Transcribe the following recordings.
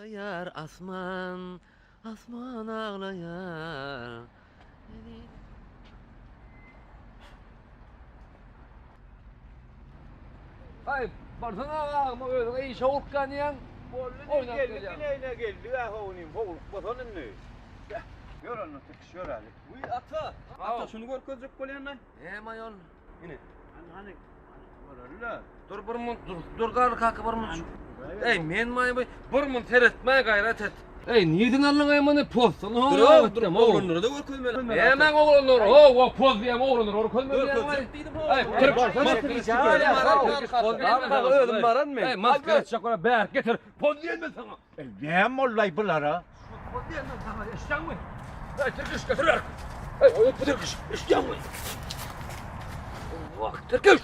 Aglaýar asman, asman aglaýar. Aý, barsana agama özüňe işe howlukýanýaň. Boldy indi geldik ine ine geldik-ä how inim howlukmasan indi. Ýör onda tikiş ýöräli. Wiý ata, ata şuny görkezjek bolýan-aý. Näme aýol? Ine. Hany hany. Göreli-le. Dur bir munt, dur, dur garry kaka bir munt. Eý, men maý bu bir munt seretmäý gaýrat et. Eý, nirden aldyň eý muny possun ho. Dur, dur, oglanlara-da görkezmeli. Nämäň oglanlary? Ho, ho, poz diýýän oglanlara görkezmeli Görkezjek diýdim ho. Eý, türk, Özüm baran men. Eý, maska etjek bola bärik getir. Poz diýen men saňa. Eý, näme boldy-aý bulara? Poz diýen men saňa, eşitýäňmi? Eý, türküş getir bärik. Eý, oýun türküş, eşitýäňmi? Wah, türküş.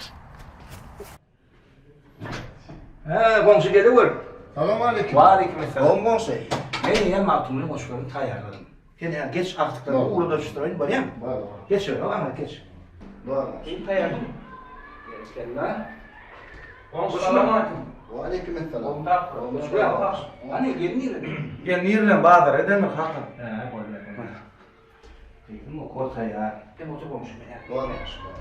Hä, goňşy geliwer. Salowmaleýkim. Waleýkim essalam. Gowmy goňşy? Men ýene Magtymgulyň goşgularyny taýýarladym. Sen hä, geç agtyklaryňy ugradaşdyraýyn, bolýamy? Bar, bar. Geç öýe, aňryk geç. Bar, goňşy. Sen taýýardyňmy? Berekella. Goňşy salowmaleýkim. Waleýkim essalam. Hany, gelin nirede? Gelin nireden bazara gidendir kaka. Hä, bolýar, bolýar. Gyzym okuwa taýýar. Sen otur goňşy men häzir. Bar goňşy, bar.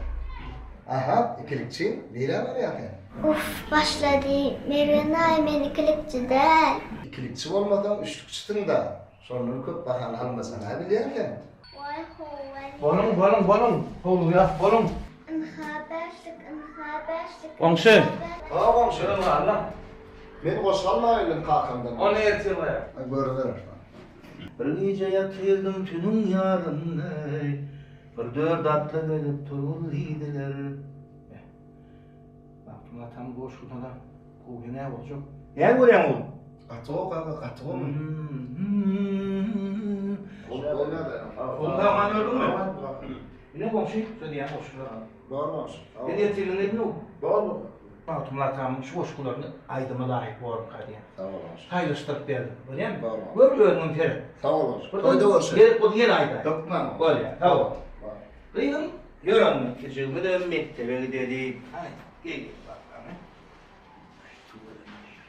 Aha, ikilikçi, nirä barýaň sen? Uff, başlady. Mergen daýy men ikilikçi däl. Ikilikçi bolmasaň üçlükçisiň-da. Şondan köp bahany almajaň-a bilýän sen. Waý howwa. Boluň, boluň, boluň. Howlugýas, boluň. Ynha bäşlik, ynha bäşlik. Goňşy. Ha goňşy. Özüň gal-la. Men goşgy almaga geldim kakamdan. Ony ertir goýar. Görübereris. Bir gije ýatyrdym tünüň ýarynda, Bir dört atly gelip turgul diýdiler. Eh, Magtymguly atamyň goşgusyna-da gowy hünär boljak. Näme görýäň oglum? Gaty gowy kaka, gaty gowy. Oglum sag gördüňmi? Ine goňşy, şu diýýän goşgular al. Bar goňşy. Sen ertirligiňi edin oglum. Bar goňşy. Magtymguly atamyň şu goşgularyny aýdyma laýyk bormyka diýýän. Sag bol goňşy. Saýlaşdyryp berdim. Bolýamy? Bar goňşy. Gör özüňem seret. Sag bol goňşy. Toýda görşeris. Gerek bolsa ýene aýdaý. Hökman. Bolýar. Sag bol. Bar. Gyzym, ýör onda kijigimizem mekdebe gideli. Hany, gel gel bakalym. Aý, tüweleme ýör.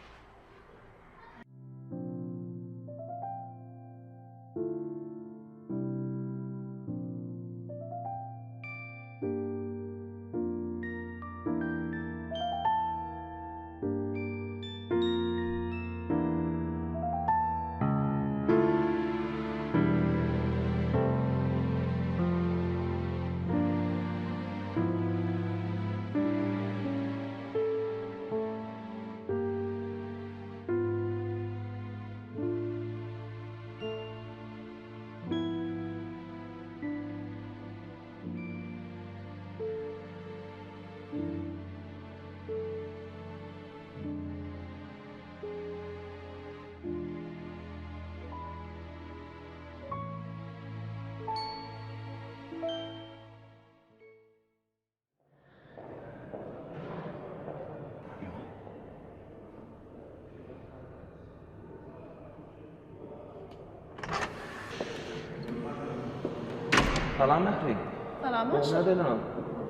Salam Mähri. Salam Aşyr. Nädeýleň?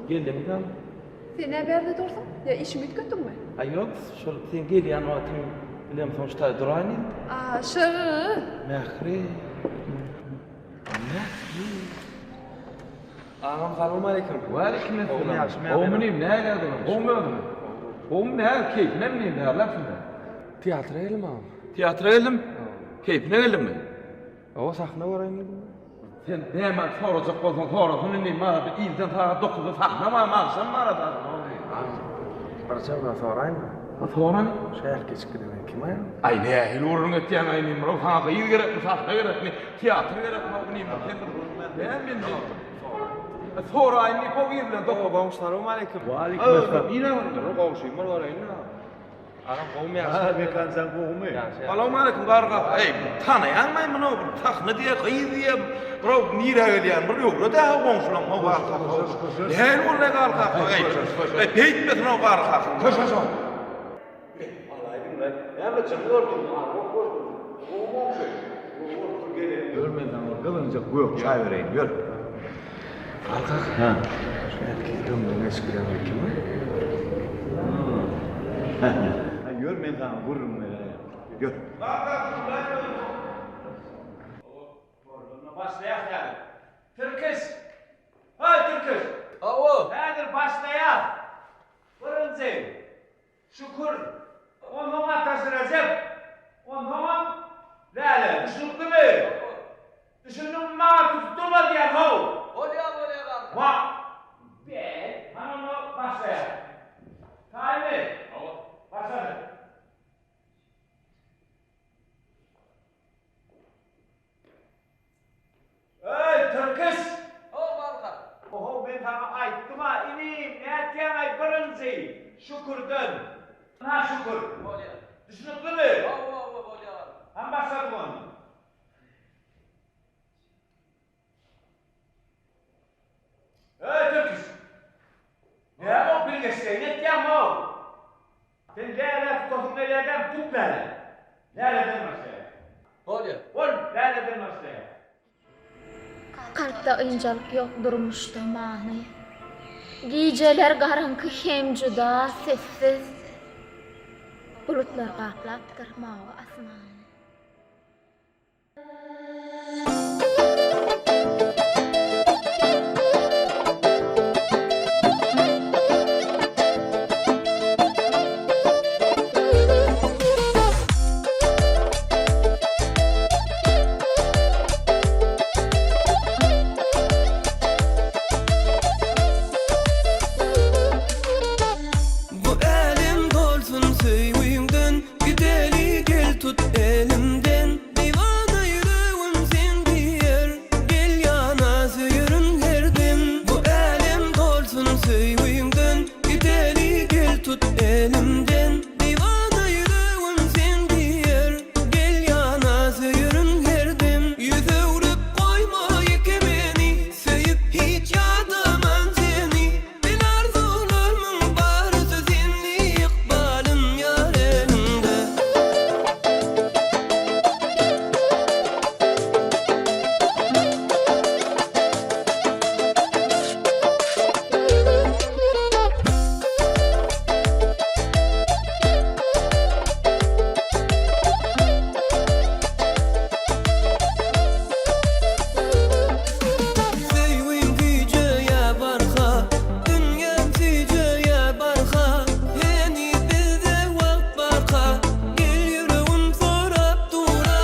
Geldimi sen? Sen nä bärde dursuň? Ýa işiňi üýtgetdiňmi? Aý ýok, şol sen gelýän wagtyň bilemsoň şu taýda duraýyn diýdim. Aşyr! Mähri. Mähri. Agam salowmaleýkim. Waleýkim Gowumy esselam. ýagşymy Gowumy ýagdaýlar? inim, nähili ýagdaýlar? Gowumy özüň? Gowumy nähili keýpine inim, nälersiň? Teatra geldim agam. Teatra geldim? Keýpine geldiňmi? Hawa sahna göreýin diýdim. Sen näme sorajak bolsaň sorasyn inim, maňa bir irden sagat dokuzda sahna bar, agşam bar Agam birje zat soraýynmy? Ha soran. Şu hälki geçip giden kim aýal? Aý nähili gürrüň etýäň aý inim, bir saňa gyz gerekmi, sahna gerekmi, teatr gerekmi inim, sen bir näme indi? Soraýyn diýip o gyz bilen Goňşy salowmaleýkim. Waleýkim esselam. Ine dur goňşym bir göreýin. Agam gowumy ýagşy? Ha, Mekanjan gowumy? Salowmaleýkim Garry kaka. Eý, tanaýaňmy muny? Bir sahna diýe, gyz diýe, bir nirä gelýän, bir öwred-ä goňşulaň o Garry kaka. Nähili boldy Garry kaka? Eý, eý, beýtmesin o Garry kaka. Köşeşoň. Alaýdyň-laý. Näme jyny gördüňmi, arwah gördüňmi? Gowy goňşy. Gowy bolupdyr geleniň. Ýör men saňa bir gyzgynjak gök çaý bereýin, ýör. Al kaka. Hä. Şu erkek öňden geçip giden gyz kim? Hä, ýör men saňa gürrüň bereýin. Ýör. Kaka. Düşnüklimi? Düşündiňmi maňa tutup durma diýýän how. Bolýa bolýa Gar kaka. Wa. Be, hany onda başlaýas. Taýynmy? Hawa. Başladyk. Öý, Tirkiş! Hawa Gar kaka. Ohow men saňa aýtdym-a inim, nätýäň-aý birinji şükürden. Ynha şükür. Bolýa. Düşnüklimi? Hawa hawa bolýa Gar kaka. Hany başladyk onda. Öý, Tirkiş! Näme o bilgeşleýin etýäň-ow? Sen läle tutasyň gelýärkäm tut läle. Läleden başlaýar. Bolýa. Bol, läleden başlaýar. Kalpda ynjalyk ýok durmuşda many. Gijeler garaňky hem juda sessiz. Bulutlar gaplapdyr mawy asmany. Bu älem dolsun söýgüňden Gideli gel tut elimden Diwana ýüregim sen diýer Gel ýana söýerin her dem Bu älem dolsun söýgüňden Gideli gel tut elimden Diwana ýüregim sen diýer Gel ýana söýerin her dem Ýüz öwrüp goýma ýeke meni Söýüp hiç ýadaman seni Bil arzuwlarmyň barysy senli Ykbalym ýar eliňde. Söýgim güýjeýär barha, dünýäm süýjeýär barha, Heniz bizde wagt barka, gel ýüregim sorap dur-a.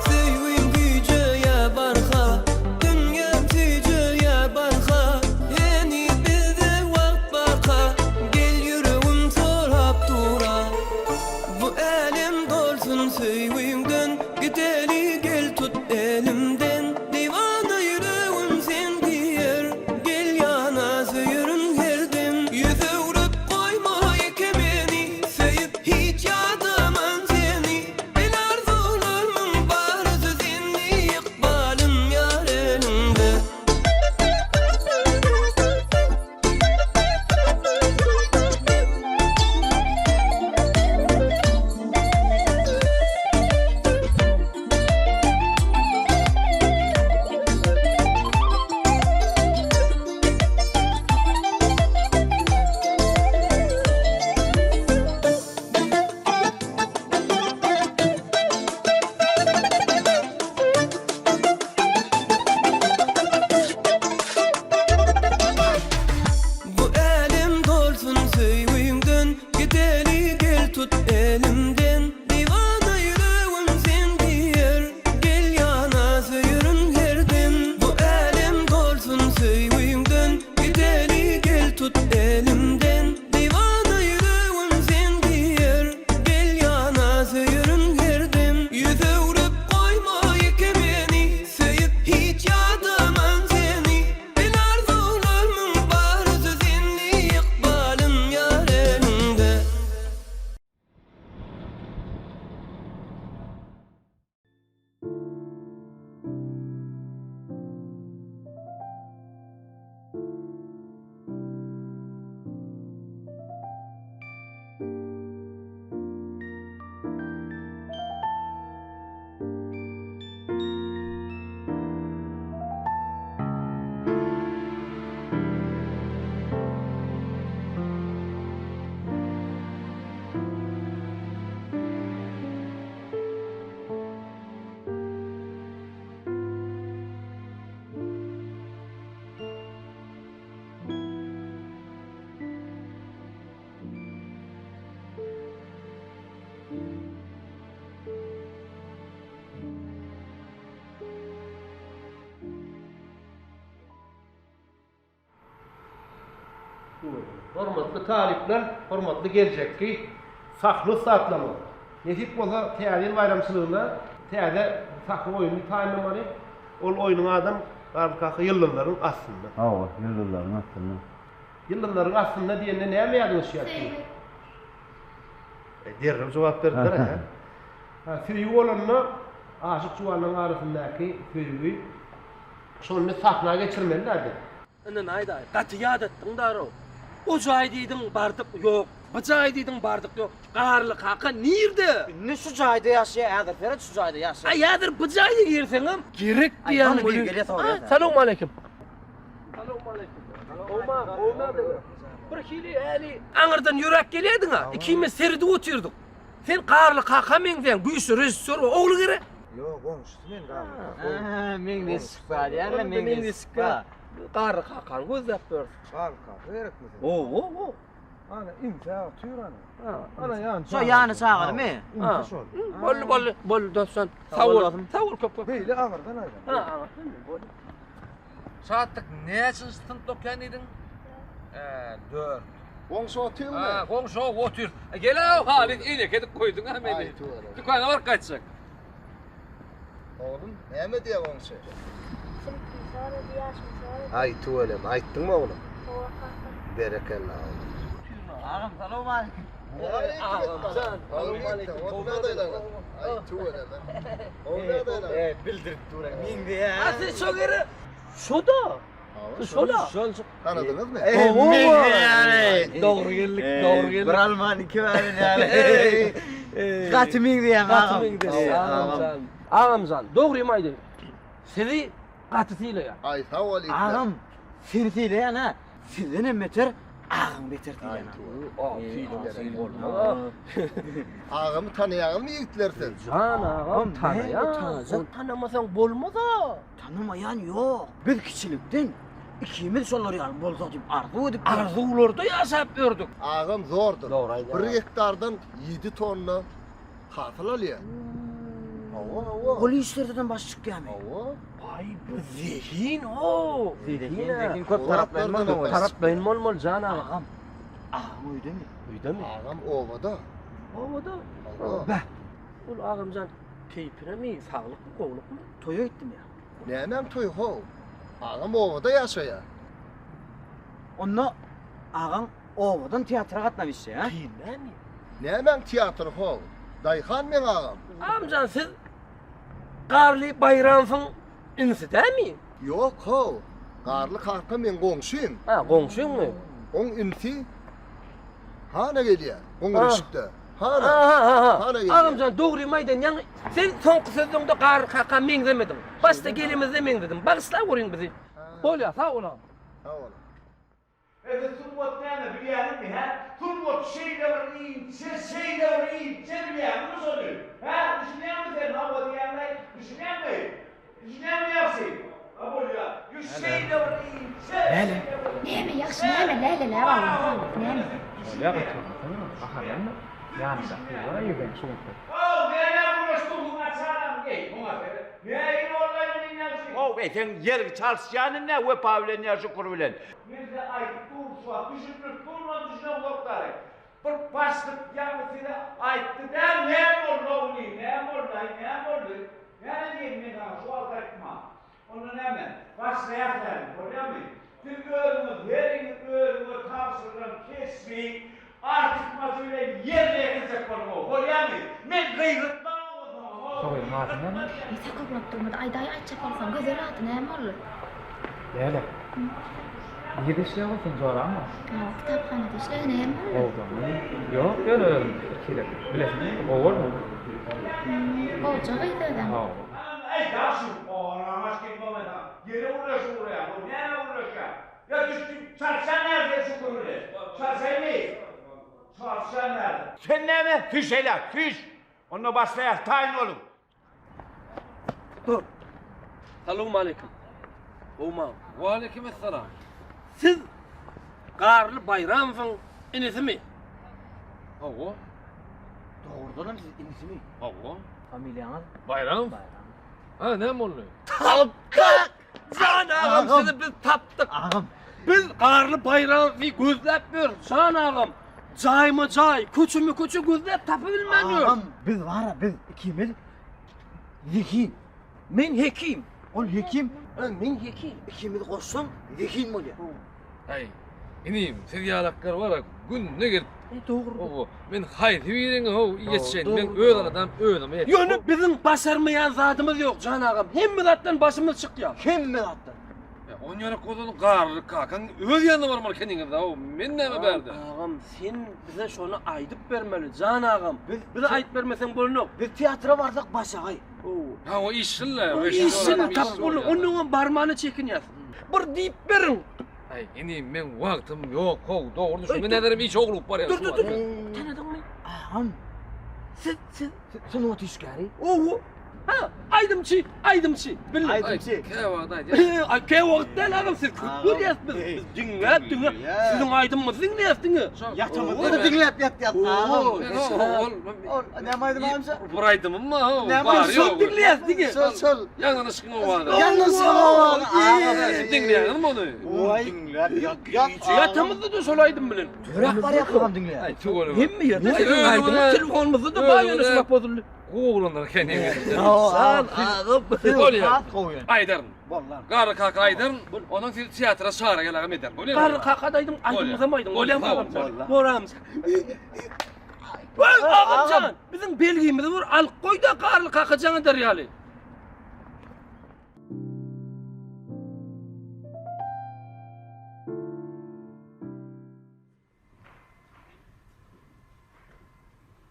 Söýgim güýjeýär barha, dünýäm süýjeýär barha, Heniz bizde wagt barka, gel ýüregim sorap dur-a. Bu älem dolsun söýgüňden, Gideli gel tut elimden, Diwana ýüregim sen diýer, Gel ýana söýerin her dem. Ýüz öwrüp goýma ýeke meni, Söýüp hiç ýadaman seni, Bil arzuwlarmyň barysy senli, Ykbalym ýar eliňde. Hormatly talyplar, hormatly geljekki sahna ussatlarymyz! Nesip bolsa, Täze ýyl baýramçylygyna täze sahna oýnuny taýynlamaly. Ol oýnuň adam Garly kaka Ýyldyzlaryň astynda. Hawa, Ýyldyzlaryň astynda. Ýyldyzlaryň astynda diýende näme ýadyňa düşýär siziň? Derrew jogap berdiler, hä? Ha, söýgi bolanda aşyk juwanlaryň arasyndaky söýgi şony sahna geçirmeli-dä biz. Indi naýdaý, gaty ýadatdyň darow. O jaý diýdiň, bardyk, ýok. Bu jaý diýdiň, bardyk, ýok. Garly kaka nirde? Indi şu jaýda ýaşaýar, häzir seret şu jaýda ýaşaýar. Aý, häzir bu jaýa girseňem, gerek diýýän welin. Salowmaleýkim. Salowmaleýkim. Gowma, gowma dege. Bir hili häli aňyrdan ýöräp gelýärdiň-ä, ikimiz seredip otyrdyk. Sen Garly kaka meňzeýäň, güýçli režissýor we ogly gerek. Ýok, goňşusy men Garly kaka. Hä, meňzeşik bar ýa-da meňzeşik bar. Garly kakany gözläp ýörüs. Garly kaka gerekmi size? Owo, owo. Ana, inçe otyr ana. Ana ýany Şo ýany çagalymy? Inçe şol. Boldy, boldy, boldy dostjan. Sag bol. Sag bol köp köp. Beýle aňyrdan aýlan. Ha, aňyrdan boldy. Şatlyk näçinji synpda okýan diýdiň? Dört. Goňşy otyrmy? Ha, goňşy otyr. Gel-ow, Halyt, eneke edip goýduň-a meni. Dükana baryp gaýtjak. Oglum, näme diýýär goňşy? Synpyny sorady, ýaşymy sorady. Aý, tüweleme, aýtdyňmy oglum? Hawa, kaka. Berekella, oglum. Agam, salowmaleýkim. Agamjan, salowmaleýkim. Aý, tüweleme. Oglum, bildirip dur, meňzeýär. A siz şo gere, şo-da. Şo-da. Tanadyňyzmy? Meňzeýär. Dogry geldik, dogry geldik. Bir alman iki bärin ýaly. Gaty meňzeýäň agam. Gaty meňzeýär, agamjan. Agamjan, dogrymy aýdaýyn. Sizi gaty sylaýan. Aý, sag bol ýigitler. Agam, seni sylaýan ha. Sizdenem beter, agaň beter sylaýan. Agamy tanaýaňyzmy ýigitler siz? Jan agam, tanaýan. Tanamasaň bolmaz-a. Tanamaýan ýok. Biz kiçilikden ikimiz şolar ýaly bolsak diýip arzuw edip. Arzuwlarda ýaşap ýördük. Agam zordur. Dogry aýdýaň. Bir gektardan ýedi tonna hasyl alýar. Hawa, hawa. Ol işlerden baş çykýarmy? Hawa. Aý bu zehin o. Zehin, zehin köp taraplaýyn bolmaly. Taraplaýyn bolmaly jan agam. Agam. Agam öýdemi? Öýdemi? Agam obada. Obada. Hawa. Beh. Ol agamjan keýpinemi, saglykmy, gowlukmy? Toýa gitdim ýa. Nämäň toýy how? Agam obada ýaşaýar. Onda agaň obadan teatra gatnap işleýär, hä? Kyn dälmi? Nämäň teatry how? Daýhan meň agam. Agamjan siz Garly Baýramowyň inisi dälmi? Ýok how. Garly kaka meň goňşym. Ha, goňşyňmy? Oň inisi hana gelýär, goňur işikde. Hana. Hana gelýär. Agamjan dogrymy aýdan ýaňy sen soňky sözleňde Garly kaka meňzemediň. Başda gelimizde meňzediň. Bagyşlap görüň bizi. Bolýar, sag bol agam. Sag bol. Indi sungat näme bilýäňizmi, hä? Sungat şeýle bir inçe, şeýle bir inçe bilýäňizmi şony? Hä? Düşünýäňmi sen hawa diýýäňläý? Düşünýäňmi? Düşünýäňmi ýagşy? Ha bolýa. Ýu şeýle bir inçe. Läle. Näme ýagşy näme läle läle Allahym näme? Bolýa gaçyrmasana gaharlanma ýanyndaky gyza ýegen şu günki. How näme gürleşdiň muňa çalam eý muňa seret. Nähili boldy muny ýagşy? How eý seň ýer çalyşýanyň nä Wepa bilen ýa Şükür bilen? Men size aýdyp durun şu wagt düşündirip durun ony düşüneňzok dary. Bir başlyk ýaňy size aýtdy däl näme boldy ogly näme boldy aý näme boldy näme diýeýin men saňa şu wagt aýtma. Onda näme başlaýas häzir bolýamy siz özüňiz heriňiz özüňe tabşyrylan keşbi artykmajy bilen ýerine ýetirjek boluň bolýamy men gygyrtman Soňunyň ady näme? Eý sakawlap durmada aýdaý aýtjak bolsaň Gözel ady näme boldy? Läle. Nirde işleýär ol seň joraňmy? Hawa kitaphanada işleýär näme boldy? Gowudanmy? Ýok ýöne özüm birhili bilesiň gowy boldy. Gowja gyz özem. Hawa. Eý ýagşy oňa kim bolmaýsa ýene gürleşip urýar bu näme gürleşýär ýa düşdüm çalşan näme sen şu gürrüňi çalşaýmy çalşan näme. Sen näme süýş eýläk süýş Onda başlaýas, taýyn boluň. Dur. Salowmaleýkim. Gowmaň. Waleýkim essalam. Siz Garly Baýramowyň inisimi? Hawa. Dogrudanam siz inisimi? Hawa. Familiýaňyz? Baýramow. Ha, näme boldy? Tapdyk! Jan agam, sizi biz tapdyk. Agam. Biz Garly Baýramowy gözläp ýörüs, jan agam. Jaýma jaý, köçeme köçe gözläp tapybilmän ýörüs. Agam, biz bar-a, biz ikimiz zehin. Men hekim. Ol hekim. Men hekim. Ikimizi goşsaň zehin bolýar. Aý, inim, siz ýalaklar bar-a, günde gelip. Dogry. Hawa, men haýsy biriňe how ýetişeýin, men öz aladam özüme ýetişeýin. Ýöne biziň başarmaýan zadymyz ýok, jan agam. Hemme zatdan başymyz çykýar. Hemme zatdan. On ýanak bolsa Garly kakaň öz ýanyna barmaly ekeniňiz-dä, men näme bärde? Agam, sen bize şony aýdyp bermeli, jan agam. Biz bize aýdyp bermeseň bolanok. Biz teatra barsak başagaý. Ha, o işsiz-le. Işsiz tap ony, onnoňam barmana çekinýäs. Bir diýip beriň. Aý, inim, meň wagtym ýok, how, dogry düşün. Men häzirem işe howlugyp barýan. Dur, dur, dur. Tanadyňmy? Agam, siz, siz sungat işgäri. Owo. Ha, aýdymçy, aýdymçy. Bildim. Aýdymçy. Käwagt aýdýar. Aý, käwagt däl agam, siz köp görýäs biz. Biz diňläp, diňläp, siziň aýdymyňyzy diňleýäs diňe. Ýatamyzda-da diňläp ýatýas agam. Ol, näme aýdym agam? Bir aýdymym bar, how, bar, Şol diňleýäs diňe. Şol, şol. Ýangyn yşkyň owazy. Ýangyn yşkyň owazy. Siz diňleýäňizmi ony? Oý, diňläp ýatýas. Ýatamyzda-da şol aýdym bilen. Ýöräp barýarkagam diňleýäs. Aý, tüweleme. Hemme ýerde siziň aýdymyň telefonymyzda-da bar ýöne şu wagt bozuldy. Gowy oglanlar eken ýeňňe. Sag agam. Bolýar. Gowy. Aýdaryn. Bollar. Garry kaka aýdaryn. Ondan sizi teatra çagyra gelagam ederin. Bolýarmy? Garry kaka-da aýdyň, aýdymyzam aýdyň. Bolýar, Bolýar, bolýar. Boramyz. Öý, agamjan, biziň belgimizi bir alyp goý-da, Garly kaka jaň eder ýaly.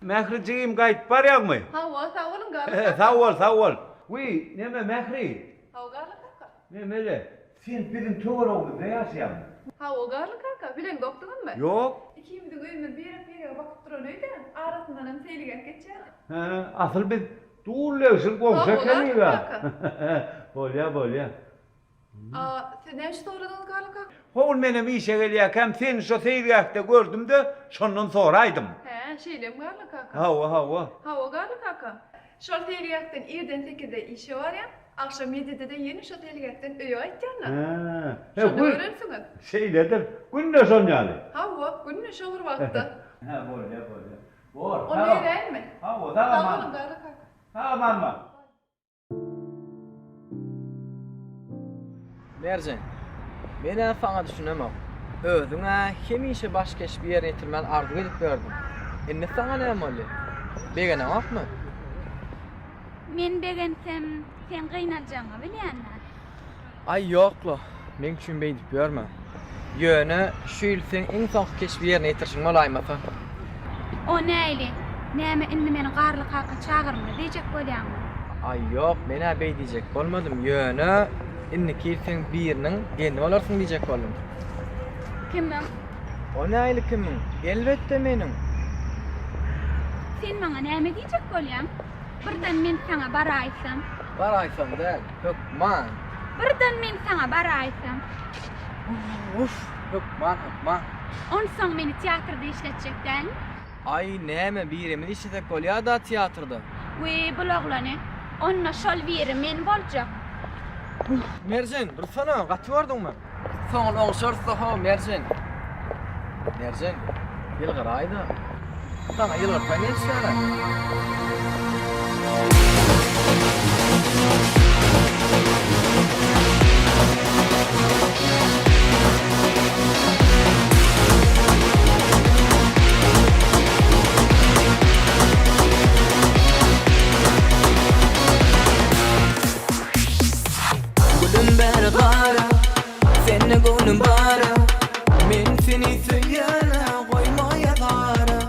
Mähri jigim gaýdyp barýaňmy? Hawa, sag boluň Garly kaka. Sag bol, sag bol. Wiý, neme Mähri? Hawa Garly kaka. Nemele, sen biziň töweregimizde ýaşaýaňmy? Hawa Garly kaka, bileňzokdyňyzmy? Ýok. Ikimiziň öýümiz birek-birege bakyp duran öýde, arasyndanam seýilgäh geçýär. Hä, asyl biz dul-degşir goňşy ekenik-ä. Bolýa, bolýa. A siz näme üçin soradyňyz Garly kaka? Ho-ol menem işe gelýärkäm seni şo seýilgähde gördüm-de, şondan soraýdym. Hä, şeýlemi Garly kaka? Hawa, hawa. Hawa Garly kaka. Şol seýilgähden irden sekizde işe barýan, agşam ýedide-de ýene şo seýilgähden öýe gaýtýan-da. Hä. Şonda görensiňiz. Şeýledir. Günde şon ýaly. Hawa, günde şo bir wagtda. Hä, bolýa, bolýa. Bor, Onda geläýinmi? Hawa, sag aman. Sag boluň Garly kaka. Sag aman bar. Merjen, men-ä saňa düşünemok. Özüň-ä hemişe baş keşbi ýerine ýetirmän arzuw edip ýördüň. Indi saňa näme boldy? Begeneňokmy? Men begensem, seň gynanjagyňy bilýän-dä. Aý ýok-la, meň üçin beýdip ýörme. Ýöne şu ýyl seň iň soňky keşbi ýerine ýetirişiň bolaýmasa. O näli? Näme indi meni Garly kaka çagyrmaz diýjek bolýaňmy? Aý ýok, men-ä beý diýjek bolmadym, ýöne indiki ýyl seň biriniň gelni bolarsyň diýjek boldum. Kimiň? O näli kimiň? Elbetde meniň. Sen maňa näme diýjek bolýaň? Birden men saňa baraýsam? Baraýsam däl, hökman. Birden men saňa baraýsam? Uff, hökman, hökman. Onsoň meni teatrda işletjek dälmi? Aý, näme, birimiz işlesek bolýa-da teatrda. Wiý, bul oglany. Onda şol biri men boljak. Merjen, dursana, gaty gördüňmi? Soňuny oňşarys-da how, Merjen. Merjen, ýylgyraý-da. Saňa ýylgyrsaň gelişýär-ä. Gülüm beri gara, sende göwnüm bara, Men seni söýýän-ä, goýma ýazara.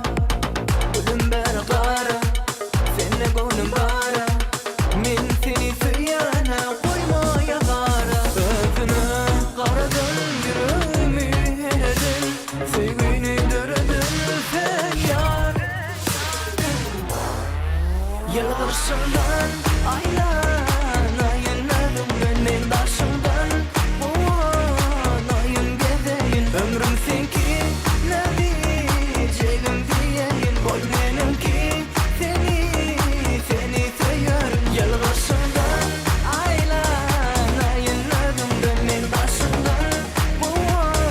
Gülüm beri gara, sende göwnüm bara, Men seni söýýän-ä, goýma ýazara. Özüne garadan ýüregimi hereden, Söýgini döreden sen ýar. Ýylgyrşyňdan aýlanaýyn özüňden men daşyňdan guwanaýyn gezeýin ömrüm seňki näzijegim diýeýin bol meniňki seni seni söýerin Ýylgyrşyňdan aýlanaýyn özüňden men daşyňdan guwanaýyn.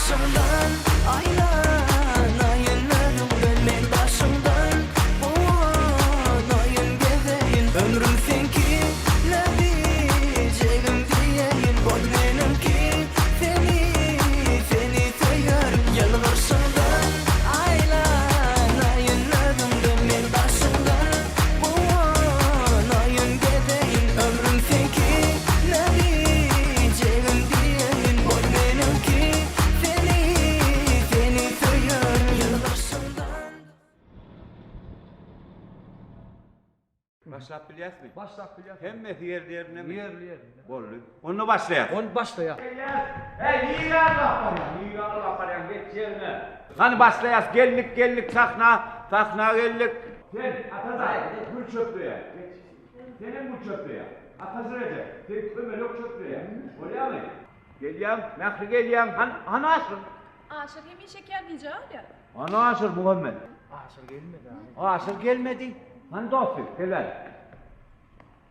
Ýylgyrşyňdan aýlanaýyn özüňden men daşyňdan guwanaýyn gezeýin ömrüm seňki näzijegim diýeýin bol meniňki seni seni söýerin ýylgyrşyňdan aýlanaýyn özüňden men daşyňdan guwanaýyn gezeýin ömrüm seňki näzijegim diýeýin bol meniňki seni seni söýerin ýylgyrşyňdan. Başlap bilýäsmi? Başlap bilýäs. Hemmesi ýerli ýerindemi? Ýerli ýerinde. Boldy. Onda başlaýas. Onda başlaýas. Eý, nirä ylgap barýaň? Nirä ylgap barýaň? Geç ýeriňe. Hany başlaýas. Geldik, geldik sahna. Sahna geldik. Sen, Atajan, gül çöpleýä. Geç. Senem gül çöpleýä. Atajy Rejep, sen kömelek çöpleýä. Bolýamy? Gelýäň, Mähri gelýäň. Hany, hany Aşyr? Aşyr hemişe gelmejek alýar. Hany Aşyr Muhammet? Aşyr gelmedi abi. Aşyr gelmedi. Hany dosty, gel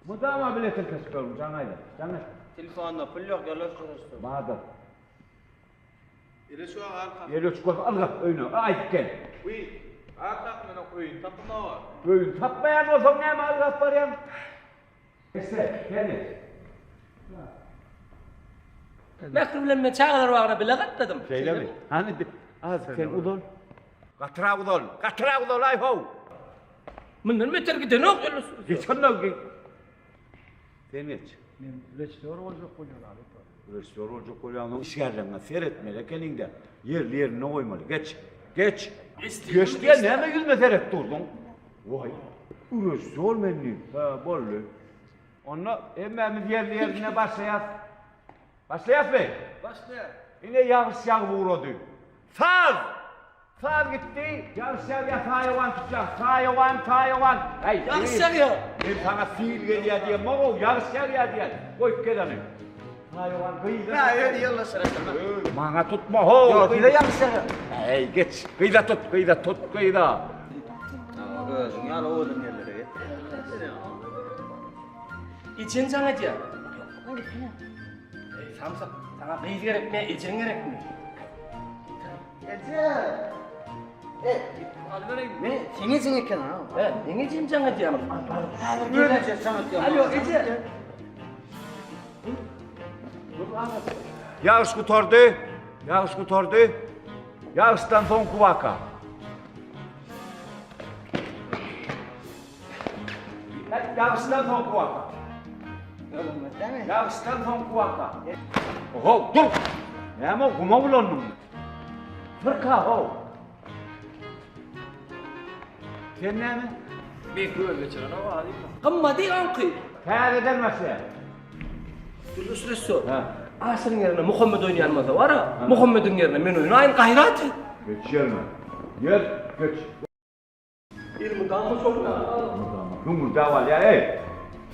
Mydama bile tirkeşip ýörüň, jaň aýda. Jaň et. Telefonda pul ýok, ýoldaş guruşdy. Bardyr. Ele şu arka. Ele şu bolsa ylgap öýüne, aýdyp gel. Wiý, arkasyna öýüni tapmaga. Öýüni tapmaýan bolsaň näme ylgap barýaň? Geçse, sen geç. Mähri bilen men çagalar bagyna bile gatnadym. Şeýlemi? Hany, az sen uzal. Gatyrak uzal, gatyrak uzal aý how. Mundan beter gidenok ýöne. Geç onda geç. Sen geç. Men režissýor boljak bolýan halypa. Režissýor boljak bolýaňsoň işgärleriňe seretmeli ekeniňdä. Ýerli ýerinde goýmaly. Geç. Geç. Geç diýen näme ýüzüme seret durduň? Waý, režissýor men diýip. Hä, boldy. Onda hemmämiz ýerli ýerinde başlaýas. Başlaýasmy? Başlaýas. Ine ýagyş ýagyp ugrady. Saz! Saz gitdi. Ýagyş ýagýar, saýawan tutýan. Saýawan, saýawan. Äý, Ýagyş ýagýar. Men saňa sil gelýär diýemok-ow, ýagyş ýagýar diýýän. Goýup gel ony. Saýawan gyza. Hä, özi ýoldaşlar aýtma. Maňa tutma how. Ýok, size ýagyş ýagýar. Äý, geç. Gyza tut, gyza tut, gyza. Özüň ýaly owadan ýerlere getir. Ejeň jaň edýär. Eý, samsyk, saňa gyz gerekmi, ejeň gerekmi? Eje! E, Alybereýin. Ne, seň ejeň eken ha? He, meň ejem jaň edýär. Öz ejem jaň edýär. Alo, eje. Ýagyş gutardy. Ýagyş gutardy. Ýagyşdan soňky waka. Ýagyşdan soňky waka. Ýagyşdan soňky waka. Oho, dur. Näme guma bulandyň? Fyrka how. Sen näme? Men göz geçiren o alyp. Gymmady aňky. Täzeden başlaýar. Dürlüş ressor. Aşyryň ýerine Muhammet oýnaýan bolsa bar-a. Muhammediň ýerine men oýnaýyn, gaýrat et. Geç ýerine. Ýer, geç. Elmydama şol Elmydama. Hüňürdäp alýar, eý.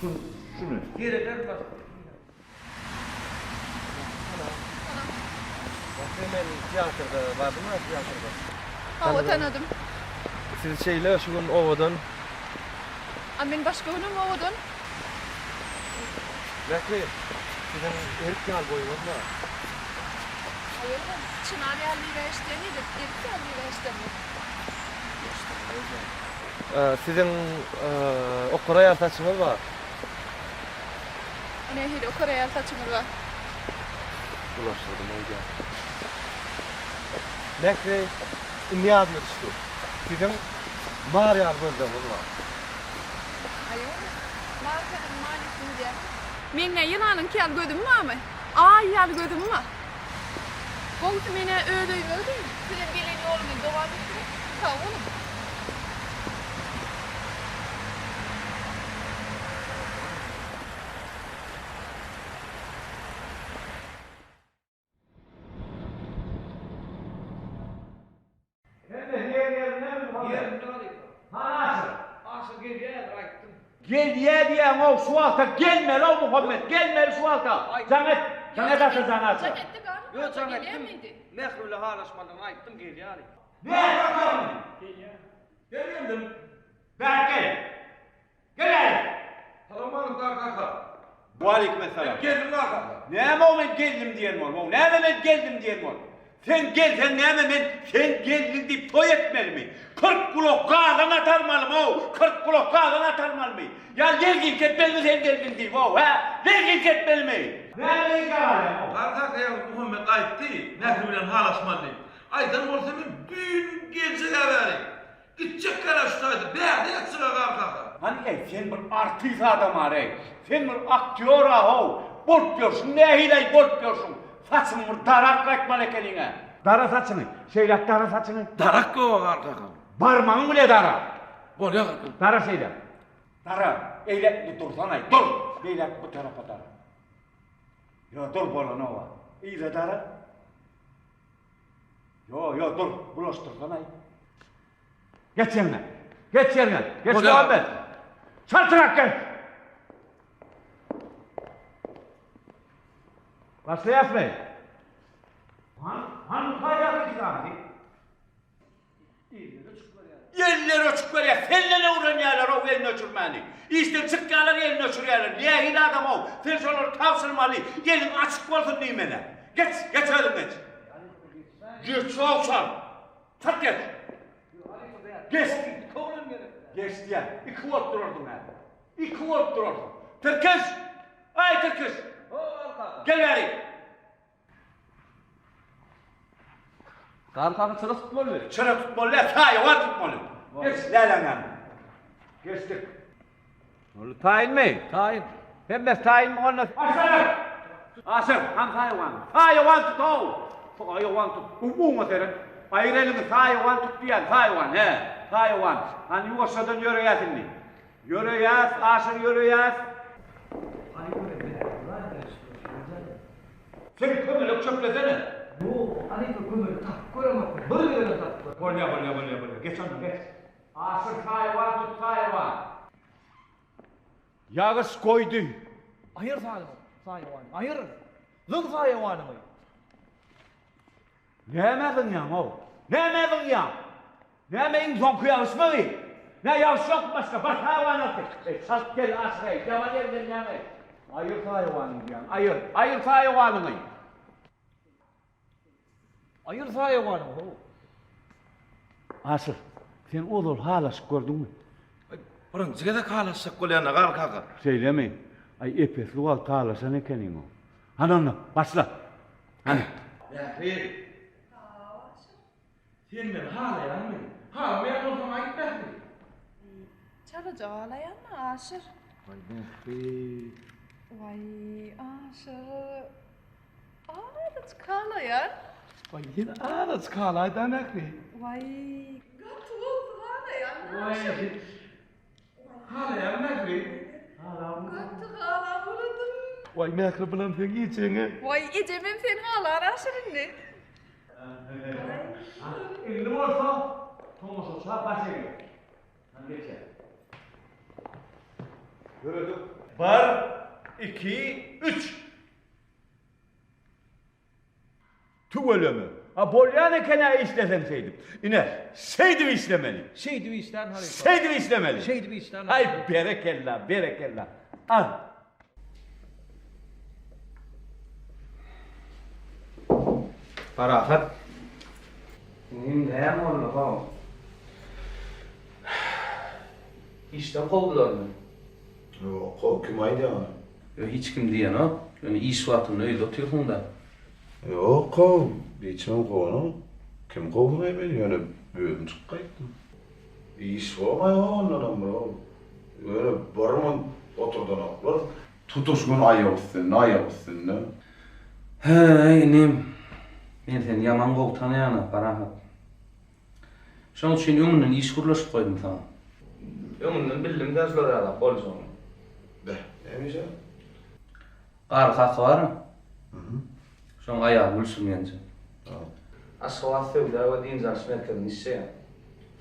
Şuny, şuny. Gereler bar. Men teatrda bardym-a, teatrda. Hawa, tanadym. Siz şeýle şu gün owadan. A men başga günem owadan. Mähri, siziň erik ýaly boýuňyz bar. Haýyrdyr, çynar ýaly diýip eşden edik, erik ýaly diýip eşdemok. Siziň okara ýaly saçyňyz bar. O nähili okara ýaly saçyňyz bar? Bulaşdyrdym öýdýän. Mähri, indi ýadyma düşdi. Siziň mar ýaly gözleriňiz bar. Aýol, mar sözüniň manysyny bilýärsiň. Meň nä ýylanyňky ýaly gözüm barmy? Aý ýaly gözüm bar. Gowusy men-ä öz öýüme gideýin. Sizem gelen ýoluňyzy dowam etdiriň. Sag boluň. Hemme ýer ýerindemi Muhammet? Ýerinde halypa. Hany Aşyr? Aşyr gelýär häzir aýtdym. Gelýär diýýäň-ow şu wagta gelmeli-ow Muhammet gelmeli şu wagta. Jaň et. Jaň et Aşyr jaň Aşyra. Jaň etdik halypa. Ýok jaň etdim. Gelýärmidi? Mähri bilen halaşmalydygyny aýtdym gelýär halypa. Näme jaňyň? Gelýär. Gel geldim. Bärik gel. Gel äý! Salowmalikim Gar kaka. Waleýkim essalam. Men geldim Gar kaka. Näme o men geldim diýen bolup, näme men geldim diýen bolup. Sen gelseň näme men sen geldiň diýip toý etmelimi? 40 gulak gazan atarmalymy-ow? 40 gulak gazan atarmalymy? Ýa lerginki etmelimi sen geldiň diýip-ow, hä? Lerginki etmelimi? Näme lerginkä galýaň-ow? Gar kaka ýaňky Muhammet aýtdy, Mähri bilen halaşmaly diýip. Aýdan bolsa men düýn geljeg-ä bäri. Gitjek gara şu taýda, bärde ýatjag-a Gar kaka. Hany eý, sen bir artist adam-a-reý. Sen bir aktýor-a-how. Bolup ýörşüň nähili-aý bolup ýörşüň? Saçyňy bir darak gaýtmaly ekeniň-ä. Dara saçyňy. Şeýläk dara saçyňy. Darak ýog-a Gar kaka. Barmagyň bile dara. Bolýa kaka. Dara şeýläk. Dara. Eýläk bu dursana-aý, dur. Beýläk bu tarapa dara. Ýo, dur bolanow-a. Yza dara. Ýo, ýo, dur, bulaşdyrsana-aý. Geç ýeriňe. Geç ýeriňe. Geç Muhammet. Çaltrak geç. Başlaýasmy? Han, han taýýar iki Elleri öçüp berýär. Senden öwrenýärler-ow elini öçürmäni. Işden çykýarlar elini öçürýärler. Nähili adam-ow? Sen şolary tabşyrmaly. Eliň açyk bolsun diýmeli. Geç, geç özüň geç. Geç-ow çal. Çalt geç. Geç. Geç diýýän. Iki bolup durarsyň häzir. Iki bolup durarsyň. Tirkiş! Aý Tirkiş! Gel bäri. Gar kaka çyra tutmaly. Çyra tutmaly däl, saýawan tutmaly. Geç läläň ýanyna. Geçdik. Boldy, taýynmy? Taýyn. Hemmesi taýynmy onda? Aşyr! Aşyr, han saýawan. Saýawan tut-ow! Saýawan tut. Uňa seret. Aýyr eliňi, saýawan tut diýýän, saýawan, hä. Saýawan. Hany ýuwaşjadan ýöreýäs indi. Ýöreýäs, Aşyr, ýöreýäs. Sen kömelek çöplesene. Ýok, halypa kömelek tapyp göremok men. Bir gezegem tapyp göremok. Bolýa, bolýa, bolýa, bolýa. Geç onda, geç. Aşyr, saýawan tut, saýawan. Ýagyş goýdy. Aýyr saýawanyňy, aýyr. Zyň saýawanyňy. Nämä zyňýaň-ow? Nämä zyňýaň? Näme iň soňky ýagyşmagy? Nä ýagyş ýokmy başga? Bar saýawan alyp gel. Eý, çalt gel Aşyr-eý, ýaman ýerlenýäň-eý. Aýyr saýawanyňy diýýän, aýyr, aýyr saýawanyňy. Aýyr saýawanyňy, how. Aşyr, sen ozal halaşyp gördüňmi? Birinji gezek halaşjak bolýan-da, Garry kaka. Şeýlemi? Aý, ep-esli wagt halaşan ekeniň-ow. Hany onda, başla. Hany. Mähri. Sen meni halaýaňmy? Halamaýan bolsaň aýt Mähri. Çalaja halaýan-da Aşyr. Waý Mähri. Waý Aşyr. Azajyk halaýan. Waý sen azajyk halaýda Mähri. Waý gaty gowsy halaýan Aşyr. Halaýaň Mähri. Gaty halap boladym. Waý Mähri bulam seň ejeňe. Waý ejemem seni halar Aşyr indi. Indi bolsa tomaşaça baş egýär. Hany geçýär. Ýöredik. Bir, iki, üç. Tüweleme. A bolýan eken-ä işleseň şeýdip. Ine, şeýdip işlemeli. Şeýdip işlän halypa. Şeýdip işlemeli. Şeýdip işlän Aý, berekella, berekella. Al. Parahat. Inim näme boldy how? Işden kowdularmy? Ýok, how, kim aýdýar ony? Ýok, hiç kim diýenok. Ýöne iş wagtynda öýde otyrsyň-da. Ýok, how, hiç kimem kowanok. Kim kowsun-aý meni, ýöne özüm çykyp gaýtdym. Iş bolmaý how ondanam bir how. Ýöne bir gün oturdanoklar. Tutuş gün aýak üstünde, aýak üstünde. Häý, inim, men seni ýaman gowy tanaýan-a, Parahat. Şonuň üçin öňünden iş gürleşip goýdum saňa. Öňünden bildim-dä şular ýalak boljagyny. Beh, näme iş-ä? Garry kaka bar-a. Şoň aýaly Gülsüm ýenje. Aşgabat söwda we dynç alyş merkezinde işleýär.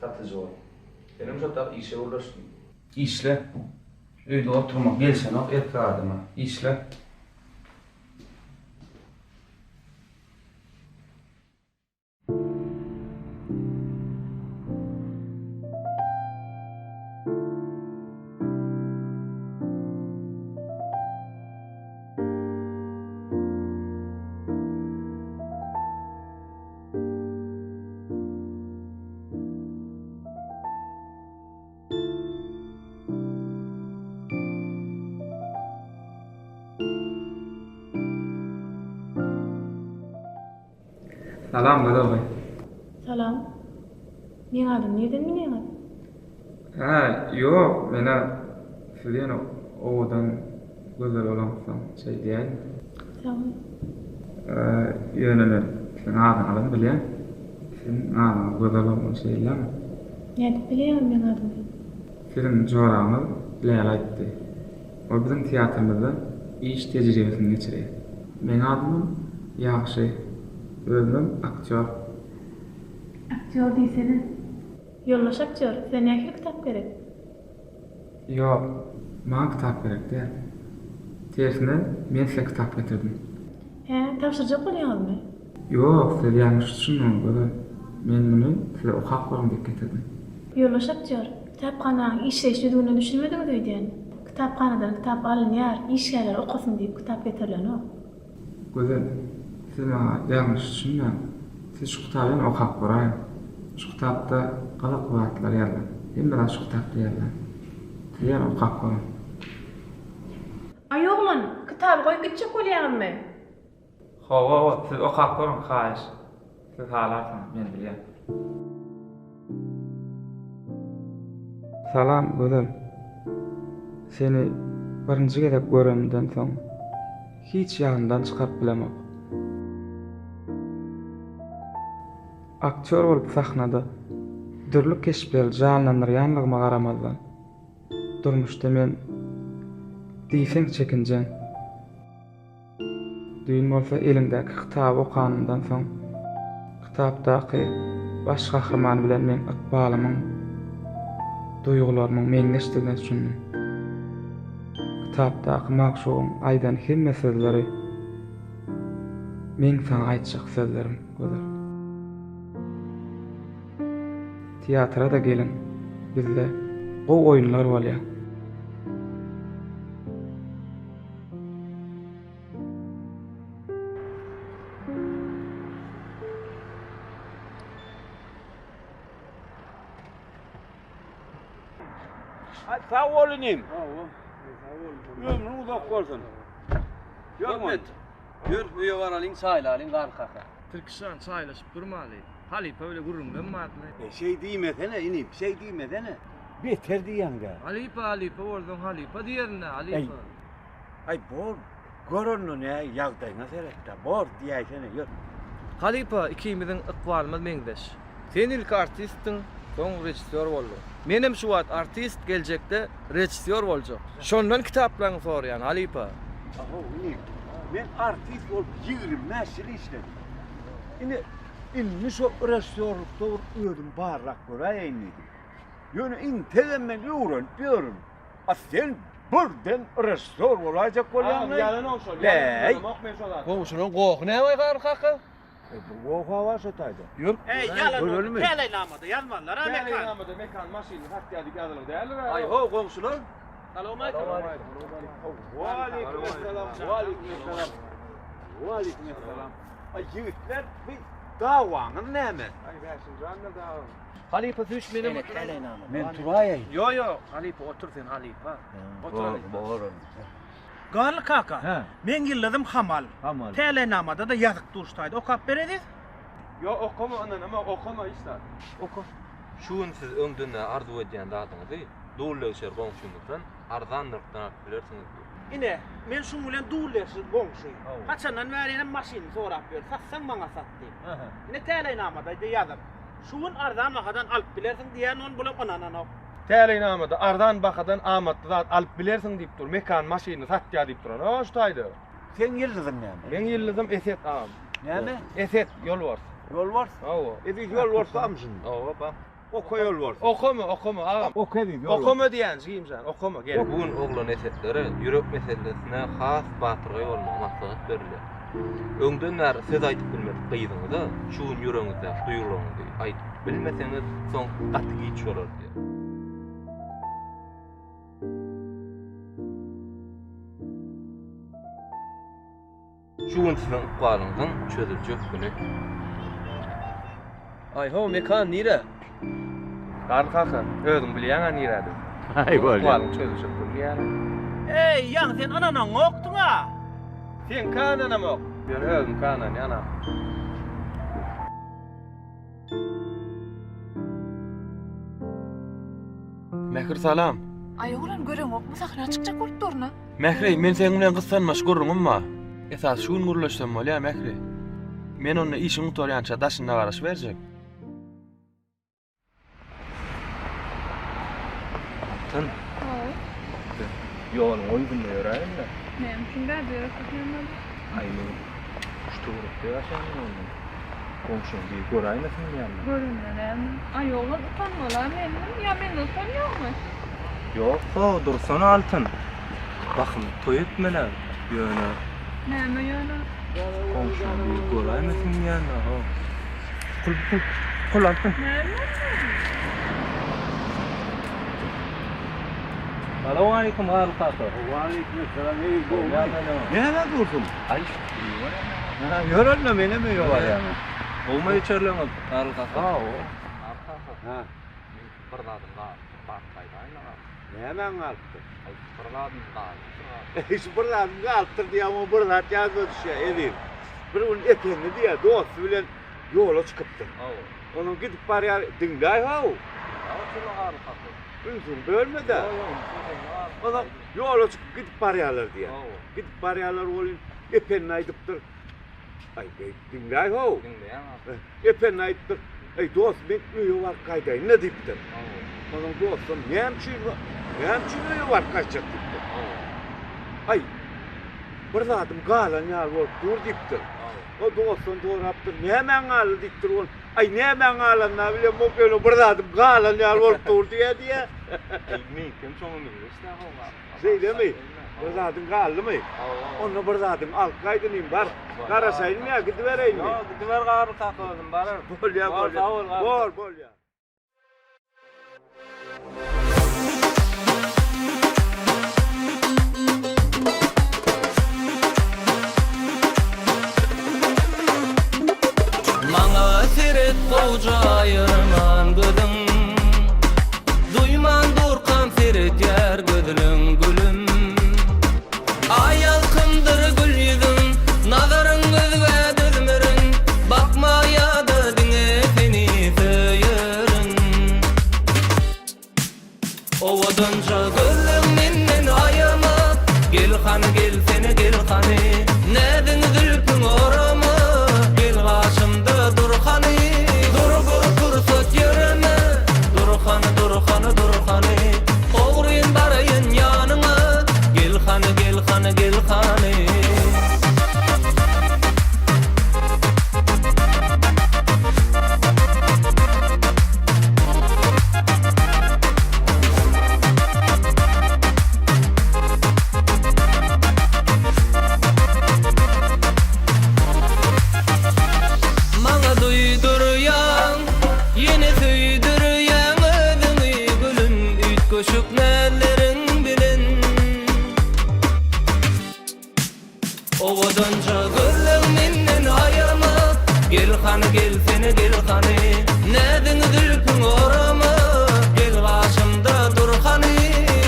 Satyjy bolup. Menem şo tak işe gürleşdim. Işle. Öýde oturmak gelşenok erkek adama. Işle. Salam Gözel gyz. Salam. Meň adymy nirden bilýäňiz? Hä, ýok, men-ä siz ýene owadan gözel bolaňsoň şeý diýäýdim. Sag bol. Ýöne men siziň adyňyzam bilýän. Siziň adyňyz Gözel bolmaly şeýlemi? Nädip bilýäňiz meň adymy? Siziň joraňyz Läle aýtdy. Ol biziň teatrymyzda iş tejribesini geçirýär. Meň adymam Ýagşy. Özümem aktýor. Aktýor diýsene. Ýoldaş aktýor, size nähili kitap gerek? Ýok, maňa kitap gerek däl. Tersine, men size kitap getirdim. Hä, tabşyrjak bolýaňyzmy? Ýok, siz ýalňyş düşündiňiz, Gözel. Men muny size okap görüň diýip getirdim. Ýoldaş aktýor, kitaphananyň işleýiş düzgünine düşünmediňiz öýdýän. Kitaphanadan kitap alynýar, işgärler okasyn diýip kitap getirilenok. Gözel, siz maňa ýalňyş düşünmäň. Siz şu kitaby ýene okap göräýiň. Şu kitapda gyzykly zatlar ýazylan. Hemme zat şu kitapda ýazylan. Siz ýene okap görüň. Aý oglan, kitaby goýup gitjek bolýaňyzmy? Hawa, hawa, siz okap görüň, haýyş. Siz halarsyňyz, men bilýän. Salam, Gözel. Seni birinji gezek görenimden soň hiç ýadymdan çykaryp bilemok. Aktýor bolup sahnada dürli keşpleri janlandyrýanlygyma garamazdan, durmuşda men diýseň çekinjeň. Düýn bolsa eliňdäki kitaby okanymdan soň, kitapdaky baş gahryman bilen meň ykbalymyň, duýgularymyň meňzeşdigine düşündim. Kitapdaky magşugyň aýdan hemme sözleri meň saňa aýtjak sözlerim, Gözel. Teatra-da geliň, bizde gowy oýunlar bolýar. Sag bol inim. Ömrüň uzak bolsun. Ýör, ýör öýe baralyň, çaýlalyň Garly kaka. Tirkişjan çaýlaşyp durmaly. Halypa bile gürrüňlem bardy. E, şeý diýmesene inim, şeý diýmesene. Beter diýýäň-dä. Halypa, halypa bolsaň halypa diýerin-dä, halypa. Aý, bor, gör onda nä ýagdaýyňa seret-dä, bor diýäýsene, ýör. Halypa, ikimiziň ykbalymyz meňzeş. Sen ilki artistdiň, soň režissýor bolduň. Menem şu wagt artist, geljekde režissýor boljak. Şondan kitaplaryňy soraýan, halypa. Ahow, inim, men artist bolup 25 ýyl işledim. Ine, indi şo režissýorlykda bir özüm barlap göräýeýin diýdim. Ýöne integem men öwrenip ýörün. A sen birden režissýor bolaýjak bolýaňmy? Agam, ýalanok şol, ýalan men şo zat. Goňşularyň gohy näme Garry kaka? E, bir goh-a bar şo taýda. Ýör. Eý, ýalan boldy. Täleýnamada ýazmalylar-a Mekan. Täleýnamada Mekan maşynyny satýar diýip ýazylan däldir-ä. Aý-ho, goňşular. Salowmaleýkim. Waleýkim essalam, waleýkim essalam. Waleýkim essalam. Aý, ýigitler, bi dawaňyz näme? Aý, Bäşimjandyr dawam. Halypa süýş menem Men turaýaýyn. Ýo, ýo, halypa otur sen halypa. Otur halypa. Bor. Garly kaka, meň ýyldyzym Hamal. Hamal. Täleýnamada-da ýazyk dur şu taýda. Okap bereziz. Ýo, okama ynanamok, okama hiç zat. Oka. Şu gün siz öňden bäri arzuw edýän zadyňyzy dullegşer goňşyňyzdan arzan nyrhdan alyp bilersiňiz diýip. Ine, men şuň bilen dullegşir goňşy. Haçandan bäri ýene maşynyny sorap ýör. Satsaň maňa sat diýip. Ine täleýnamada-da ýazyk. Şu gün arzan bahadan alyp bilersiň diýýän ony bulam ynananok. Täleýnamada arzan bahadan amatly zat alyp bilersiň diýip dur. Mekan maşynyny satýar diýip duran. Ha şu taýda. Seň ýyldyzyň näme? Meň ýyldyzym Eset agam. Näme? Eset, ýolbars. Ýolbars? Hawa. Eziz ýolbars barmy şunda? Hawa, bar. Oka ýolbars. Okama, okama agam. Oka Eziz ýolbars. Okama diýýän jigimjan, okama gel. Bu gün oglan esetlere ýürek meselesine has batyrgaý bolmagy maslahat berilýär. Öňden bäri söz aýdyp bilmedik gyzyňyza şu gün ýüregiňizdäki duýgularyňyzy aýdyp bilmeseňiz, soň gaty giç bolar diýýär. Şu gün siziň ykbalyňyzyň çözüljek güni. Aý-how, Mekan nire? Garly kaka, özüň bilýäň-ä nirädigini. Aý, bolýa. Ykbalyň çözüljek güni diýýärin. Eý, ýaňy sen ynanaňokdyň-a. Seňkä ynanamok, ýöne özümkä ynanýan-a. Mähir salam. Aý oglan göreňokmy sahna çykjak bolup durna. Mähri men seň bilen gyssanmaç gürrüňim bar. Esasy şu gün gürleşsem bolýa Mähri. Men onda işiň gutarýança daşynda garaşyberjek. Altyn. Hawa. Biz ýoluň o ýüzünde ýöräýeli-le. Näme üçin bärde ýöresek näme bolýar? Aý men şu töwerekde ýaşaýan ondan. Goňşyň biri göräýmesin diýýän-de. Görende näme? Aý oglan utanmaly-a menden, ýa menden utanýaňmy? Ýok-how, dursana Altyn. Bahym toý etmel-ä, ýöne. Näme ýöne? Goňşyň biri göräýmesin diýýän-de, how. Bukul, bukul, bukul Altyn. Näme boldy? Salowmaleýkim Garly kaka. Waleýkim-essalam, eý, gowy. Näme dursuň? Aý, Ha, ýör onda menem öýe barýan. Gowmy içerleňiz, Garly kaka? Hawa. Garly kaka. Ha. Meň bir zadym galypdyr, baryp gaýdaýyn-a. Nämäň galypdyr? Aý, bir zadym galypdyr. Eý, şu bir zadym galypdyr diýýän, oňa bir zat ýadyma düşýär, Eziz. Bir gün Ependi diýýär, dosty bilen ýola çykypdyr. Hawa. Onuň gidip barýar, diňläý-how. Diňläp oturma, Garly kaka. Ünsüňi bölme-de. Ýok, ýok, ünsüm sende, Garly kaka. Onsoň ýola çykyp gidip barýarlar diýýär. Hawa. Gidip barýarlar welin, Ependi aýdypdyr. Aý, beý, diňläý-how. Diňleýän, Garly. Ependi aýdypdyr, Eý, dost, men öýe baryp gaýdaýyn-da diýipdir. Onuň dostam, Näme üçin, näme üçin öýe baryp gaýtjak diýipdir. Aý, bir zadym galan ýaly bolup dur diýipdir. O dostam sorapdyr, Nämäň galdy diýipdir ol. Aý, nämäň galanyny bilemok, ýöne bir zadym galan ýaly bolup dur diýýär diýýär. Aý, meňkem şoňa meňzeş-dä how. Şeýlemi? Bir zadyň galdymy? Onda bir zadyňy alyp gaýt inim, bar. Garaşaýynmy ýa gidibereýinmi? Ýok, gidiber Garly kaka özüm bararyn. Bolýa, bolýa. Sag bol, Garly Bol, bolýa. Maňa seret gowja aýyrman gözüň Duýman durkam seredýär gözleň gülüm Aý ýalkymdyr gül ýüzüň Nazaryň özgä dözmerin Bakma ýada diňe seni söýerin Owadanja gözleň menden aýama Gel hany gelsene gel hany Näziň zülpüň orama Gel gaşymda dur hany Dur bir pursat ýöreme Dur hany dur hany dur hany Ogryn baraýyn ýanyňa Gel hany gel hany gel hany. Maňa duýdurýaň, ýene söýdürýäň özüňi gülüm üýtgeşik näzleriň bilen. Owadanja gözleň menden aýama Gel hany gelsene gel hany Näziň zülpüň orama Gel gaşymda dur hany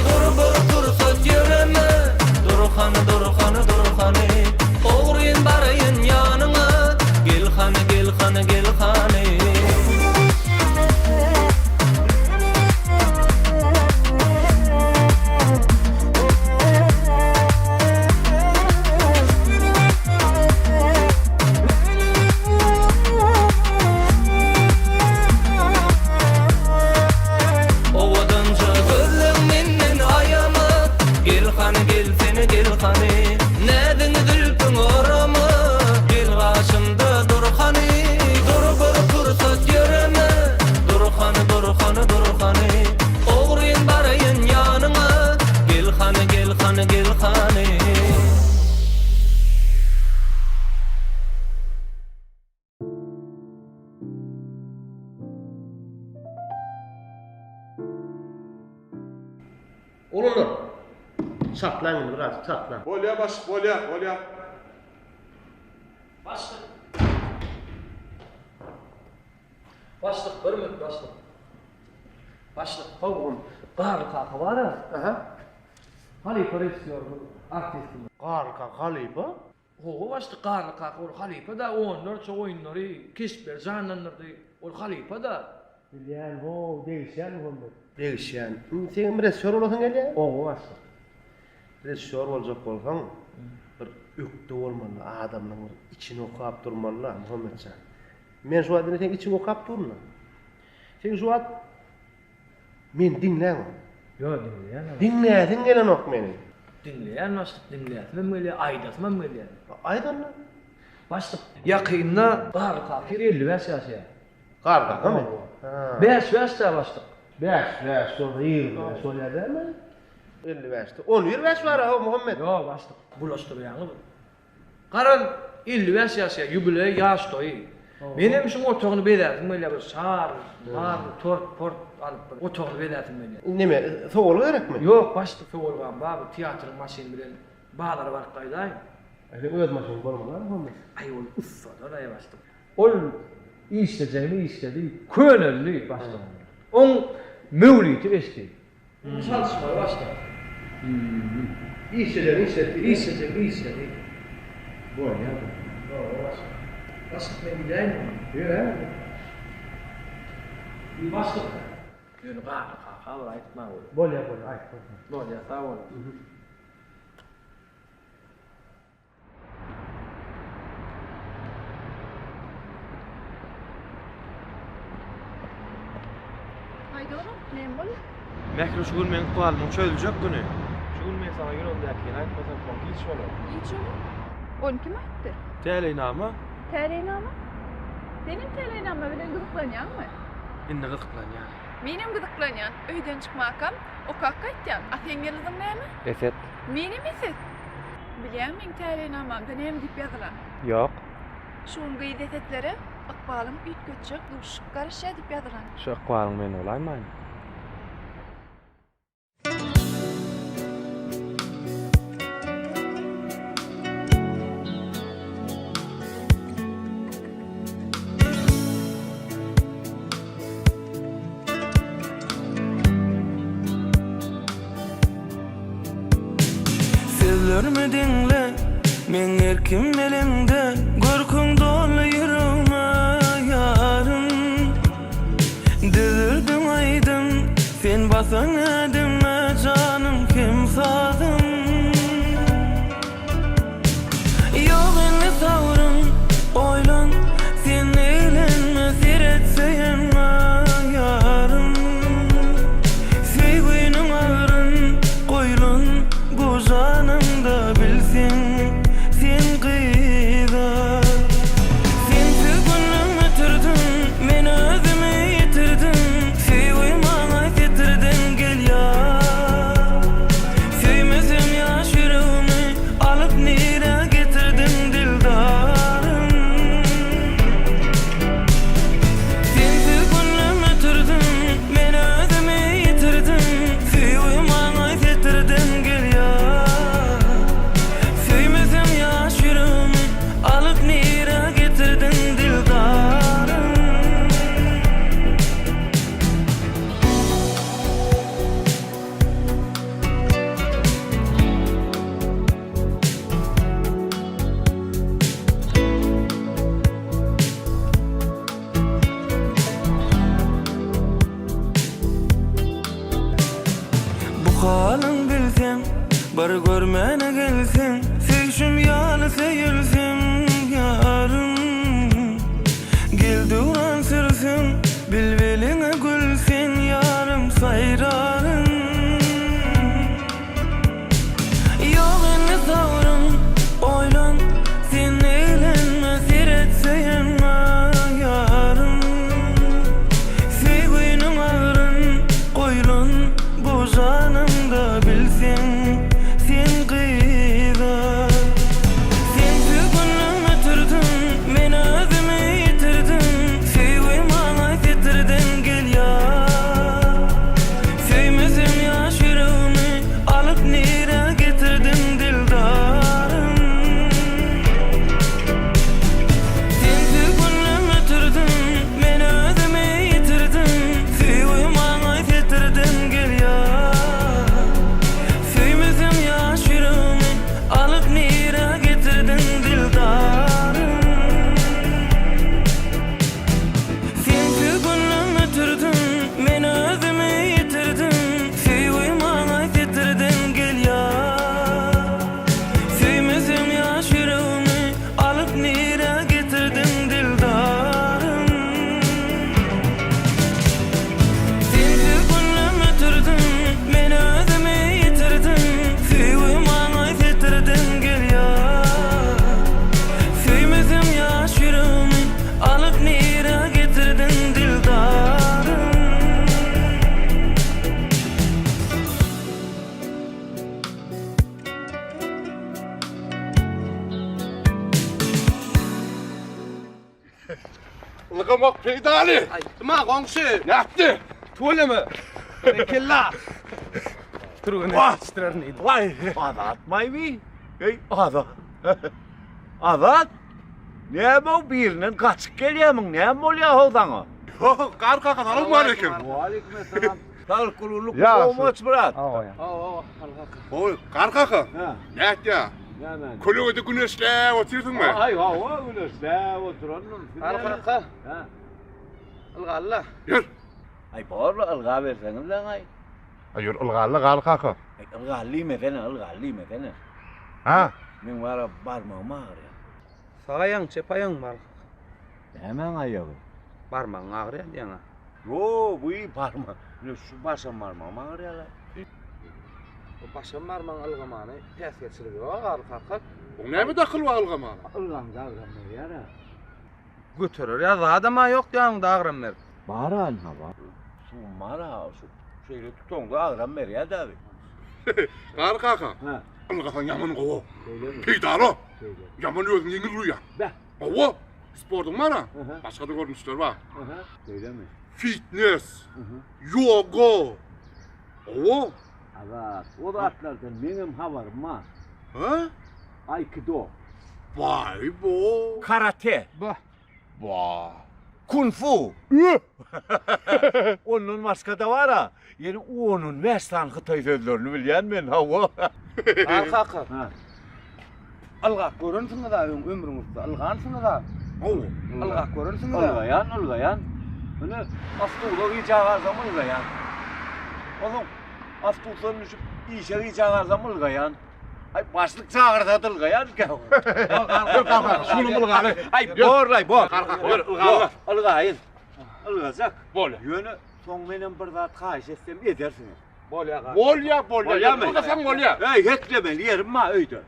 Dur bir pursat ýöreme Dur hany dur hany dur hany Ogryn baraýyn ýanyňa Gel hany gel hany gel hany. Owadanja gözleň menden aýama Gel hany gelsene gel hany Näziň zülpüň orama Gel gaşymda dur hany Dur bir pursat ýöreme Dur hany dur hany dur hany Ogryn baraýyn ýanyňa Gel hany gel hany gel hany. Oglanlar, çatlaň indi birazjyk çatlaň. Bolýa başlyk bolýa bolýa. Başlyk. Başlyk bir minut başlyk. Başlyk howum Garly kaka bar-a. Aha. Halypa režissýorymyz, artistimiz. Garly kaka halypa? Hawa başlyk Garly kaka ol halypa-da onlarça oýunlary, keşpleri janlandyrdy. Ol halypa-da. Bilýän how, degişýän Muhammet. Degişýän. Indi seňem režissýor bolasyň gelýär? Hawa başlyk. Režissýor boljak bolsaň, bir ökde bolmaly, adamlaryň bir içini okap durmaly-da, Muhammet jan. Men şu wagt indi seň içiňi okap durun-da. Sen şu wagt meni diňläňok. Ýok, diňleýän. Diňläsiň gelenok meni. Diňleýän başlyk, diňläsimem gelýär, aýdasymam gelýär. Aýt onda. Başlyk, ýakynda Garly kakyr 55 ýaşaýar. Garly kakamy? Bäş bäş dä başlyk. Bäş bäş bolsa 25 bolýar dälmi? 50 bäşde. On bir bäş bar-a, Muhammet. Ýok, başlyk, bulaşdyrýaňyz. Garaz, 55 ýaşaýar, ýubileý, ýaş toýy. Menem şuň otagyny bezäsim gelýär, bir şar, mar, tort-port alyp bir otagyny bezäsim gelýär. Neme, sowalga gerekmi? Ýok, başlyk, sowalgam bar, bu teatryň maşyny bilen bazara baryp gaýdaýyn. Aý, seň öz maşynyň bolmaly-a, Muhammet? Aý, ol ussadan-aý, başlyk. Ol işlejegini işledi, köneldi, başlyk. Oň möwriti geçdi. Çalyşmaly başda. Işlejegini işletdi. Işlejegini işledi. Bolýar. Hawa başlyk. Başlyk men gidäýin onda. Ýör-ä. Başlyk. Ýöne Garly kaka bir aýtma. Bolýar bolýar aýtma. Bolýar sag bol. Aýt oglum, näme boldy? Mähri şu gün meň ykbalymyň çözüljek güni. Şu gün men saňa ýüregimdäkini aýtmasam soň giç bolar. Giç bolar? Ony kim aýtdy? Täleýnama. Täleýnama? Senem täleýnama bilen gyzyklanýaňmy? Indi gyzyklanýan. Menem gyzyklanýan. Öýden çykmakam okap gaýtýan. A seň ýyldyzyň näme? Eset. Menem eset. Bilýäňmi meň täleýnamamda näme diýip ýazylan? Ýok. Şu gün gyz esetlere ykbalyň üýtgetjek duşuşyk garaşýar diýip ýazylan. Şu ykbalyň men bolaýmaýyn? Sözlerimi diňle, meň erkim elimde Görküň doly ýüregime ýarym Düzüldiň aýdym, sen basan ädime Janym hem sazym Ýok indi sabrym, oýlan, sen eglenme, seret söýenme ýarym. Söýgüniň agryn goýlan bu janyňda bilseň, sen gyza. Sensiz günüm ötürdim, men özümi ýitirdim, söýgi maňa setirden gelýär. Söýmesem ýaş ýüregimi alyp nirä getirdiň dildarym Sensiz günlem ötürdim men özümi ýitirdim Söýgi maňa setirden gelýär Söýmesem ýaş ýüregimi alyp nirä getirdiň dildarym. Bu halyň bilsem, bir görmäne gelseň, Söýşüm ýaly söýülsem, ýarym. Gel döwran sürsün, bilbiliňe gül sen ýarym saýraryn. Ýok indi sabrym, oýlan, sen eglenme, seret söýenme ýarym. Söýgüniň agryn goýlan bu janymda bilseň, sen gyz. nirä getirdiň dildarym? Sensiz günlem ötürdim, men özümi ýitirdim, Söýgi maňa setirden gelýär. Söýmesem ýaş ýüregimi alyp nirä getirdiň dildarym? Ylgamak peýdaly. Aýtma goňşy. Nätdi? Tüweleme. Berekella. Türgene ýetişdirerin diýdi. Waý, Azat maýmy? Eý, Azat. Azat? Näme o birinden gaçyp gelýärmiň? Näme bolýar ho saňa? Ýok, Gar kaka salowmaleýkim. Waleýkim essalam. Saglyk gurgunlyk Ýagşy. gowmaç brat. Hawa, Gowy, Gar kaka. Nätýä? Näme? Kölegede güneşläp otyrsyňmy? Aý, hawa, güneşläp oturandyr. Gar kaka. Hä. Ylgalla. Ýör. Aý, borla, ylgaberseňizläň-aý. Aý, ýör, ylgalla, Gar kaka. Aý, ylgal diýmesene, ylgal diýmesene. Hä? Meň bara barmagym agyrýar. Sag aýagyň, çep aýagyň bar kaka. Nämäň aýagy? Barmagyň agyrýar diýýäň-ä. Ýo, bu barmak. Ine şu başam barmagym agyrýar-la. Bu başam barmagyň ylgamany päsgelçiligi ýok Garly kaka. Oň näme dahyly bar ylgamana? Ylgaňda agram berýär-ä. Göterer ýa zadam-a ýok ýanyňda agram berip. Bar-a ynha bar. Suwum bar-a şu şeýle tutaňda agram berýär-dä bi. Garly kaka. Hä. Ylgasaň ýaman gowy. Şeýlemi? Peýdaly. Şeýle. Ýaman özüňi ýeňil duýýaň. Beh. Hawa. Sportuň bar-a. Başga-da görnüşleri bar. Şeýlemi? Fitnes. Ýoga. Hawa. Azat, o zatlardan meňem habarym bar. Hä? Aýkido. Baý bo. Karate. Bah. Ba. Kung-fu. Üh! Ondan başga-da bar-a, ýene on-on bäş sany hytaý sözlerini bilýän men, hawa. Gar kaka. Hä. Ylgap görensiňiz-ä öň ömrüňizde, ylgansyňyz-a. Hawa. Ylgap görensiňiz-ä. Ylgaýan, ylgaýan. Ine, awtobusa gijä galsam ylgaýan. Onsoň awtobusdan düşüp işe gijä galsam ylgaýan. Aý, başlyk çagyrsa-da ylgaýan Ýör, kaka, şuny ylgaly. Aý, bor-laý, bor. Gar kaka, ýör, ylgaly. Ylgaýyn. Ylgajak. Bolýar. Ýöne soň menem bir zat haýyş etsem edersiňiz. Bolýar gar. Bolýar, bolýar. Bolýarmy? Ylgasaň bolýar. Eý, heklemeli ýerim bar öýde.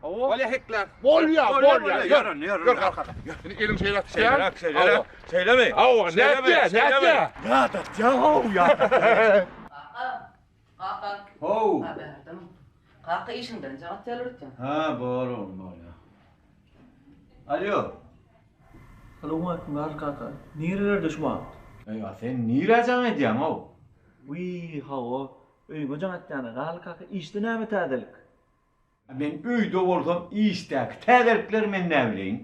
Bolýar heklär. Bolýar, bolýar. Ýör, ýör, Ýör, gar kaka. Indi eliň şeýle atýar. Şeýleräk, şeýleräk. Şeýlemi? Hawa, nätýä, nätýä? Ýadatýa how, ýadatýa. Kaka, kaka. How. Ha bärde. Kaka işiňden jaň atýarlar öýtýän. Ha, bor oglum, bolýar. Alýo. Salowmaleýkim Garly kaka. Nirelerde şu wagt? Eý, a sen nirä jaň edýäň-ow? Wiý, hawa, öýüňe jaň etýän-ä. Garly kaka, işde näme täzelik? Men öýde bolsam işdäki täzelikleri men näbileýin?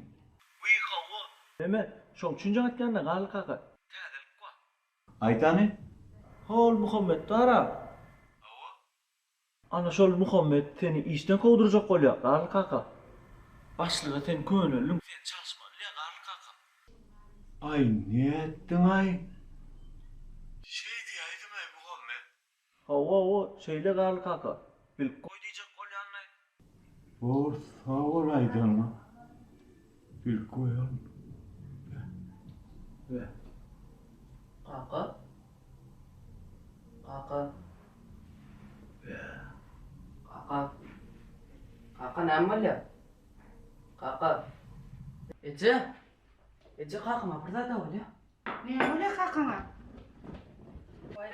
Wiý, hawa. Neme, şoň üçin jaň etýän-dä, Garly kaka. Täzelik bar. Aýt hany. Hol Muhammet bar-a. Hawa. Ana şol Muhammet seni işden kowdurjak bolýar, Garly kaka. Başlyga sen köneldiň, seni çalyşmaly-ä, Garly kaka. Aý, nätdiň-aý? Şeý diýäýdim-äý, Muhammet. Hawa, hawa, şeýle Garly kaka. Bilip goý diýjek bolýanlaý. Bor, sag bol aýdanyňa. Bilip goýaryn. Be. Kaka. Kaka. Be. Kaka. Kaka näme bolýar? Kaka. Eje. Eje kakama bir zat bolýar. Näme bolýar kakaňa? Waý,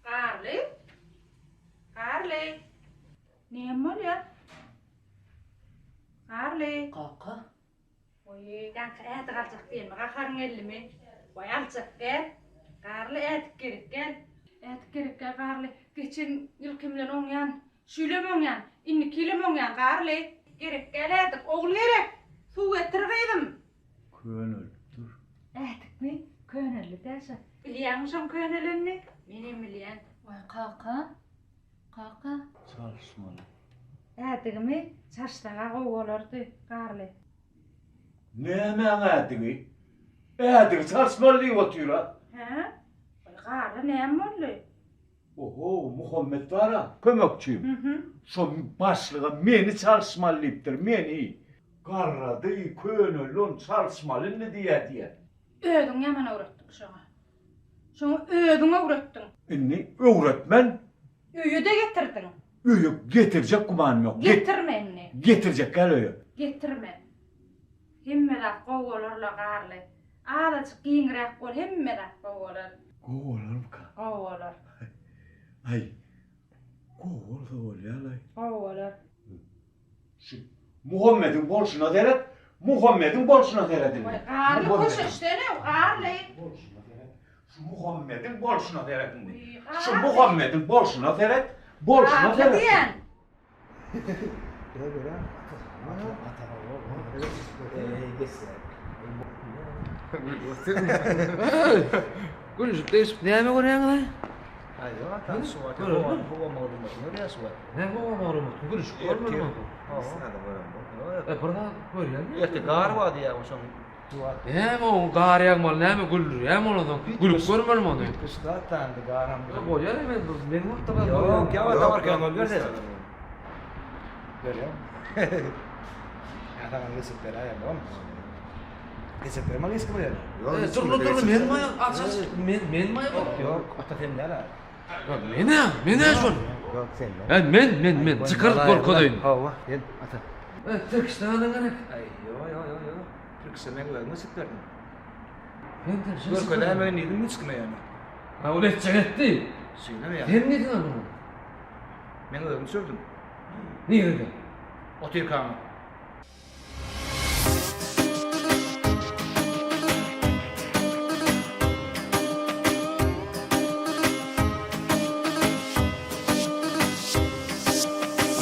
Garly. Garly. Näme bolýar? Garly. Kaka. Oý, ýaňky ädik aljak diýenime gaharyň geldimi? Waý, aljak gel. Garly ädik gerek gel. Ädik gerek gel, Garly. Geçen ýylky bilen oňýan, şu ýylam oňýan, indiki ýylam oňýan, Garly. Gerek gel ädik, ogul gerek. Suw getir gyzym. Könelipdir. Ädikmi? Köneldi dä şo. Bilýäňmi şoň könelenini? Menem bilýän. Waý, kaka. Kaka. Çalyşmaly. Ädigimi çalşsaň-a gowy bolardy, Garly. Nämäň ädigi? Ädigi çalyşmaly diýip otyr-a. Hä? Waý, Garly, näme boldy? Oho, Muhammet bar-a, kömekçim. Şo başlyga meni çalyşmaly diýipdir, meni. Garrady, köneldi, ony çalyşmaly indi diýýä diýýä. Özüň ýaman öwretdiň şoňa. Şoňa özüň öwretdiň. Indi öwretmen. Öýe-de getirdiň. Öýe getirjek gümanym ýok. Getirme indi. Getirjek gel öýe. Getirme. Hemme zat gowy bolar-la Garly. Azajyk giňräk bol, hemme zat gowy bolar. Gowy bolarmyka? Gowy bolar. Aý, gowy bolsa bolýa-laý. Gowy bolar. Şu Muhammediň bolşuna seret, Muhammediň bolşuna seret indi. Waý, Garly köşeşsene, Garly. Bolşuna seret. Şu Muhammediň bolşuna seret indi. Şu Muhammediň bolşuna seret, bolşuna seret. Garly diýen. Gülüşip degişip näme görýäňiz-aý? Aý ýok ata şu wagt howa howa maglumatyny görýäs şu wagt. Näme howa maglumatyny gülüşip görmeli bolsa. E bir zat görýäňmi? Erte gar bar diýýär şoň. Näme oň gar ýagmaly näme güldürýämi ondan soň gülüp görmelimi ony? Üýtgeşik zat tandy garam. Bolýar men men wagtda gar. Ýok ýa wagtda barkan ol berse. Berýän. Ýa saňa geçip beräýen bolmy? Geçip bermeli hiç kim ýer. Ýok, dur, dur, dur, men maýa, aç, aç, men, men maýa. Ýok, ýok, ata sen däl. Ýok, men ä, men ä şol. Ýok, sen däl. Ä, men, men, men, çykaryp görkezeýin. Hawa, sen, ata. Ä, tirkişden alyň gerek. Aý, ýok, ýok, ýok, ýok. Tirkişe men özüm geçip berdim. Sen tirkişe. Görkezäýmegin diýdim hiç kime ýöne. Ha, ol etjek etdi. Şeýlemi ýa? Sen diýdiň ony. Men özüm çördüm. Nirede? Otyrkaňyz.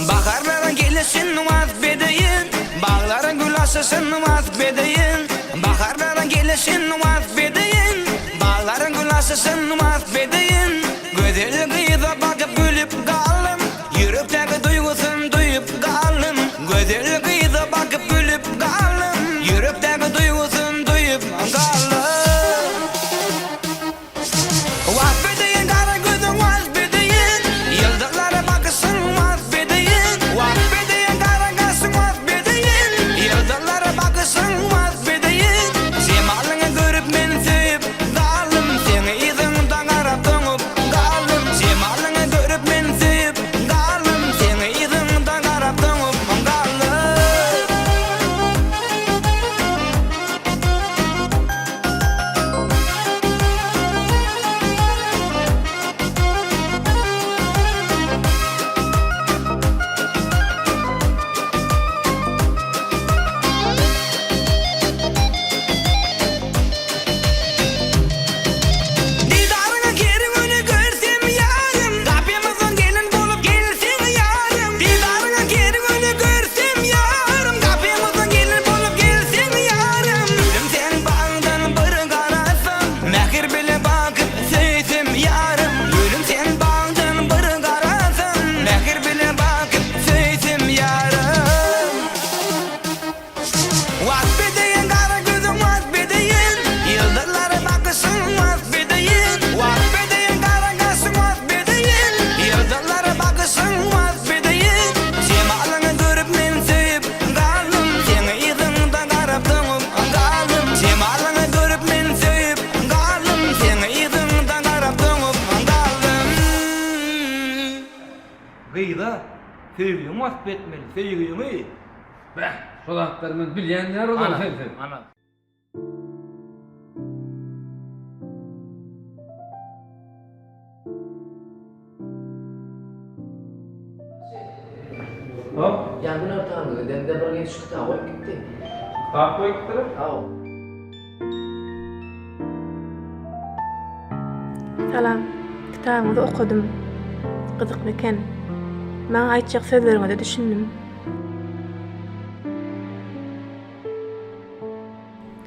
Baharlaryň gelişin wasp edeýin, Baglaryň gül açyşyn wasp edeýin. Baharlaryň gelişin wasp edeýin, Baglaryň gül açyşyn wasp edeýin. Gözel gyza bakyp gülüp galdym, Ýürekdäki duýgusyn duýup galdym. Gözel gyza bakyp gülüp galdym, Ýürekdäki duýgusyn duýup galdym. Wasp edeýin gara gözüň wasp edeýin, Ýyldyzlara bakyşyň wasp edeýin. Wasp edeýin gara gaşyň wasp edeýin, Ýyldyzlara bakyşyň wasp edeýin. Jemalyňy görüp men söýüp galdym, Seň yzyňda garap doňup galdym. Jemalyňy görüp men söýüp galdym, Seň yzyňda garap doňup galdym. Didaryňy her güni görsem ýarym, Gapymyzdan gelin bolup gelseň ýarym. Didaryňy her güni görsem ýarym, Gapymyzdan gelin bolup gelseň ýarym. Gülüm sen bagdan bir garasam, Mähir bile bakyp söýsem ýarym. Gülüm sen bagdan bir garasam, Mähir bile bakyp söýsem ýarym. Wasp edeýin gara gözüň wasp edeýin Ýyldyzlara bakyşyň wasp edeýin Wasp edeýin gara gaşyň wasp edeýin Ýyldyzlara bakyşyň wasp edeýin Jemalyňy görüp men söýüp galdym Seň yzyňda garap doňup galdym Jemalyňy görüp men söýüp galdym Seň yzyňda garap doňup galdym Gyza söýgiňi wasp etmeli, söýgiňi! Bäh, şo zatlary men bilýän däl ozal sensiz. Ana. Hop. Ýa günortanlyk edende bir gyz şu kitaby goýup gitdi. Kitap goýup gitdiler? Hawa. Salam. Kitabyňyzy okadym. Gyzykly eken. Maňa aýtjak sözleriňize düşündim.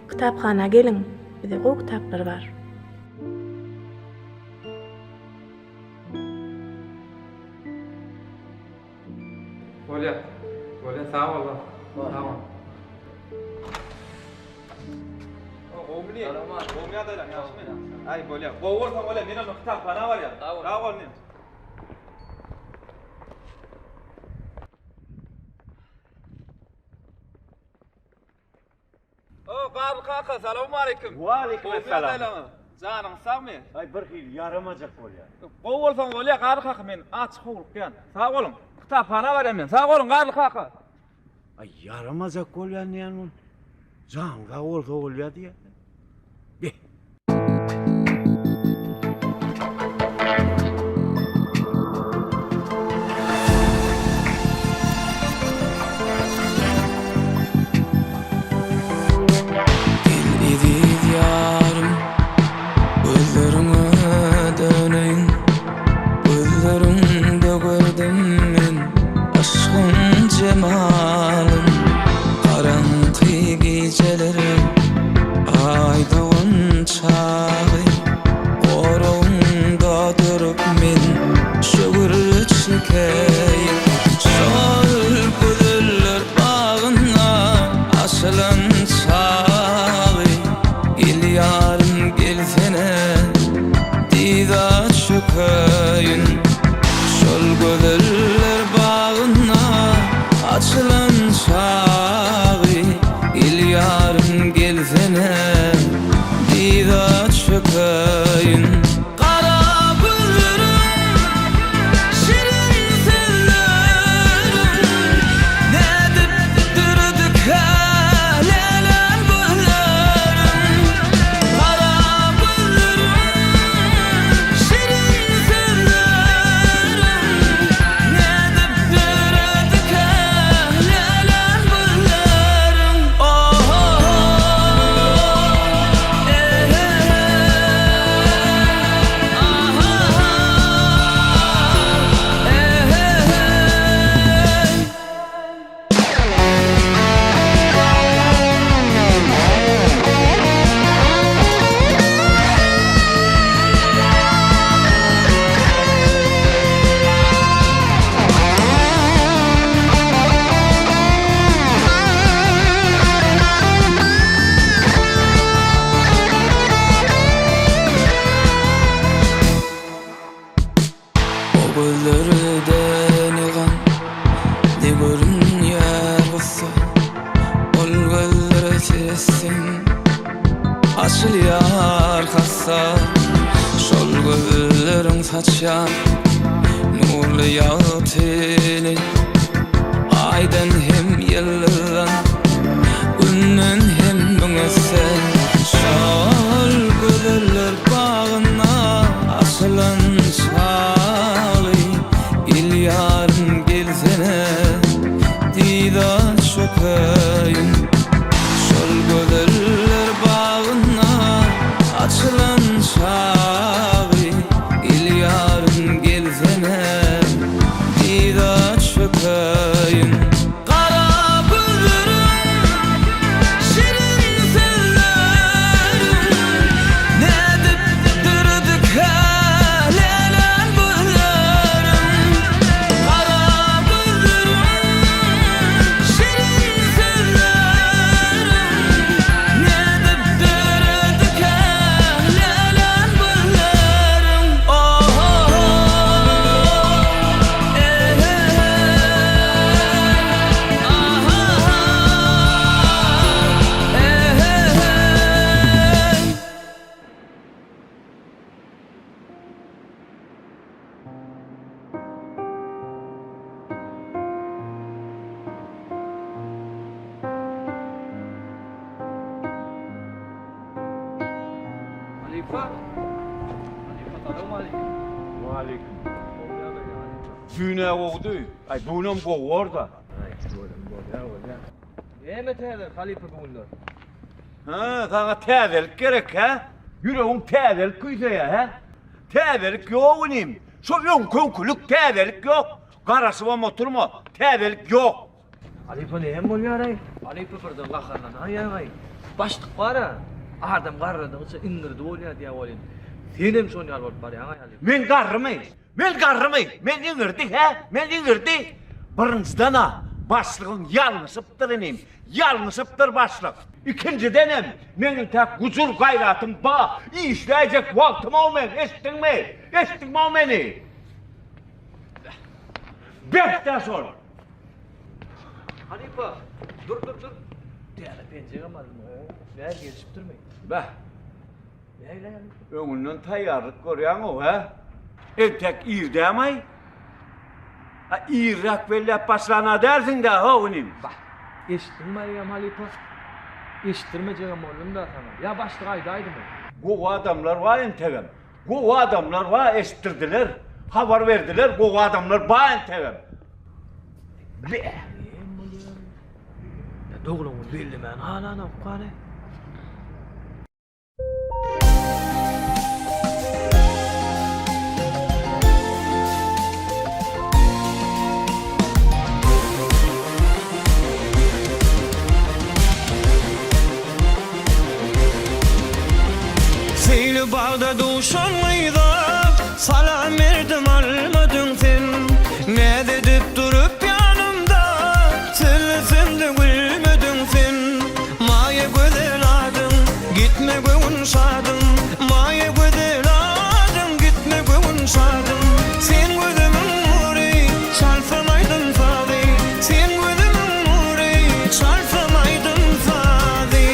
Kitaphana geliň, bizde gowy kitaplar bar. Bolýa. Bolýa, sag bol. Sag bol. Gowumy? Gowumy ýagdaýlaň, ýagşymy? Aý, bolýa. Gowy bolsaň bolýa, men onda kitaphana barýan. Sag bol, inim. O, Garly kaka, salowmaleýkim. Waleýkim essalam. Janyň sagmy? Aý, bir hili ýaramajak bolýar. Gowy bolsaň bolýar, Garly kaka, men aç howlukýan. Sag boluň. Kitaphana barýan men. Sag boluň, Garly kaka. Aý, ýaramajak bolýan diýen ol. Janyň sag bolsa bolýar diýýär. Be. Gel eziz ýarym, gözleriňe döneýin Gözleriňde gördüm men yşgyň jemalyn Garaňky gijeler Aý dogan çagy Goragyňda durup men şöwür çekeýin Şol gözeller bagynda açylan çagy Gel ýarym gelsene dyza çökeýin Şol gözeller bagynda açylan çagy Gel ýarym gelsene dyza çökeýin. Gara gözleriň, şirin sözleriň Nädip düredikä lälän gözleriň Gara gözleriň, şirin sözleriň Nädip döredikä lälän gözleriň Oh-oh-oh, eh-eh-eh O gözlerde ne gam, ne görünýär gussa Ol gözlere seretseň açylýar hassa Şol gözleriň saçýan nurly ýagtyny Aýdan hem ýyldyzdan, Günden hem öňe sen. Şol gözeller bagynda açylan çagy, Gel ýarym gelsene, dyza çökeýin. Şol gözeller bagynda açylan çagy, Gel ýarym gelsene, Dyza çökeýin. Gara gözleriň, şirin sözleriň, Nädip döredikä lälän gözleriň? Gara gözleriň, şirin sözleriň, Nädip döredikä lälän gözleriň? Oh-oh-oh, Halypa. Halypa salowmaleýkim. Waleýkim. Düýn-ä gowudy. Aý, bu günem gowy bor-da. Aý, bolýa, bolýa, bolýa. Näme täzelik halypa bu günler? Hä, saňa täzelik gerek, hä? Ýüregiň täzelik küýseýär, hä? Täzelik ýok inim. Şol öňki-öňkülik täzelik ýok. Garaşybam oturma, täzelik ýok. Halypa näme bolýar-aý? Halypa birden gaharlanaýýaň-aý. Başlyk bar-a, adam garradygyça iňňirdi bolýar diýýär welin, senem şon ýaly bolup barýaň-aý halypa. Men garrymy? Men garrymy? Men iňirdi, hä? Men iňirdi? Birinjiden-ä, başlygyň ýalňyşypdyr inim. Ýalňyşypdyr başlyk. Ikinjidenem, meň intäk gujur-gaýratym bar. Işläýjek wagtym-ow meň, eşitdiňmi? Eşitdiňmi-ow meni? Bes-dä şol! Halypa, dur, dur, dur. Täze penjegem aldym. Näl gelişipdirmi? Beh. Näle? Öňünden taýýarlyk görýäň-ow, hä? Entek ir däm-aý? A irräk belläp başlan-a dälsiň-dä, how inim? Bah, eşitdiňmi Eýýäm halypa? Eşitdirmejegem boldum-da saňa. Ýa başlyk aýdaýdymy? Gowy adamlar bar entegem. Gowy adamlar bar, eşitdirdiler. Habar berdiler, gowy adamlar bar entegem. Beh! Ýa doglan gün bellemän halanok gany. Seýli bagda duşan gyza Salam berdim almadyň sen Näz edip durup ýanymda Sözlesem-de gülmediň sen Maýa gözel adyň Gitme göwün şadym Maýa gözel adyň Gitme göwün şadym Sen gözümiň nury Çalsam aýdym sazy Sen gözümiň nury Çalsam aýdym sazy.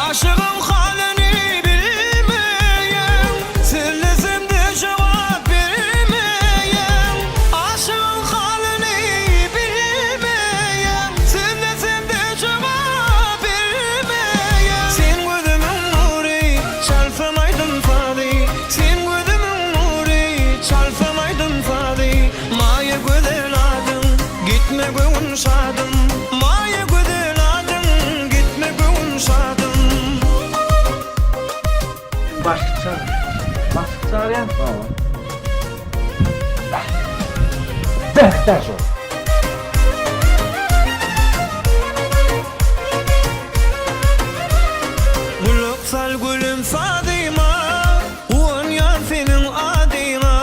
Aşygyň halyny bilmeýän, Sözlesem-de jogap bermeýän. Aşygyň halyny bilmeýän, Sözlesem-de jogap bermeýän. Sen gözümiň nury, çalsam aýdym sazy, Sen gözümiň nury, çalsam aýdym sazy. Maýa gözel adyň, gitme göwün şadym. Maýa gözel adyň, gitme göwün şadym. Başlyk çagyr. Başlyk çagyrýan? Hawa. Beh-dä şol. Gulak sal gülüm sazyma, Guwanýan seniň adyňa.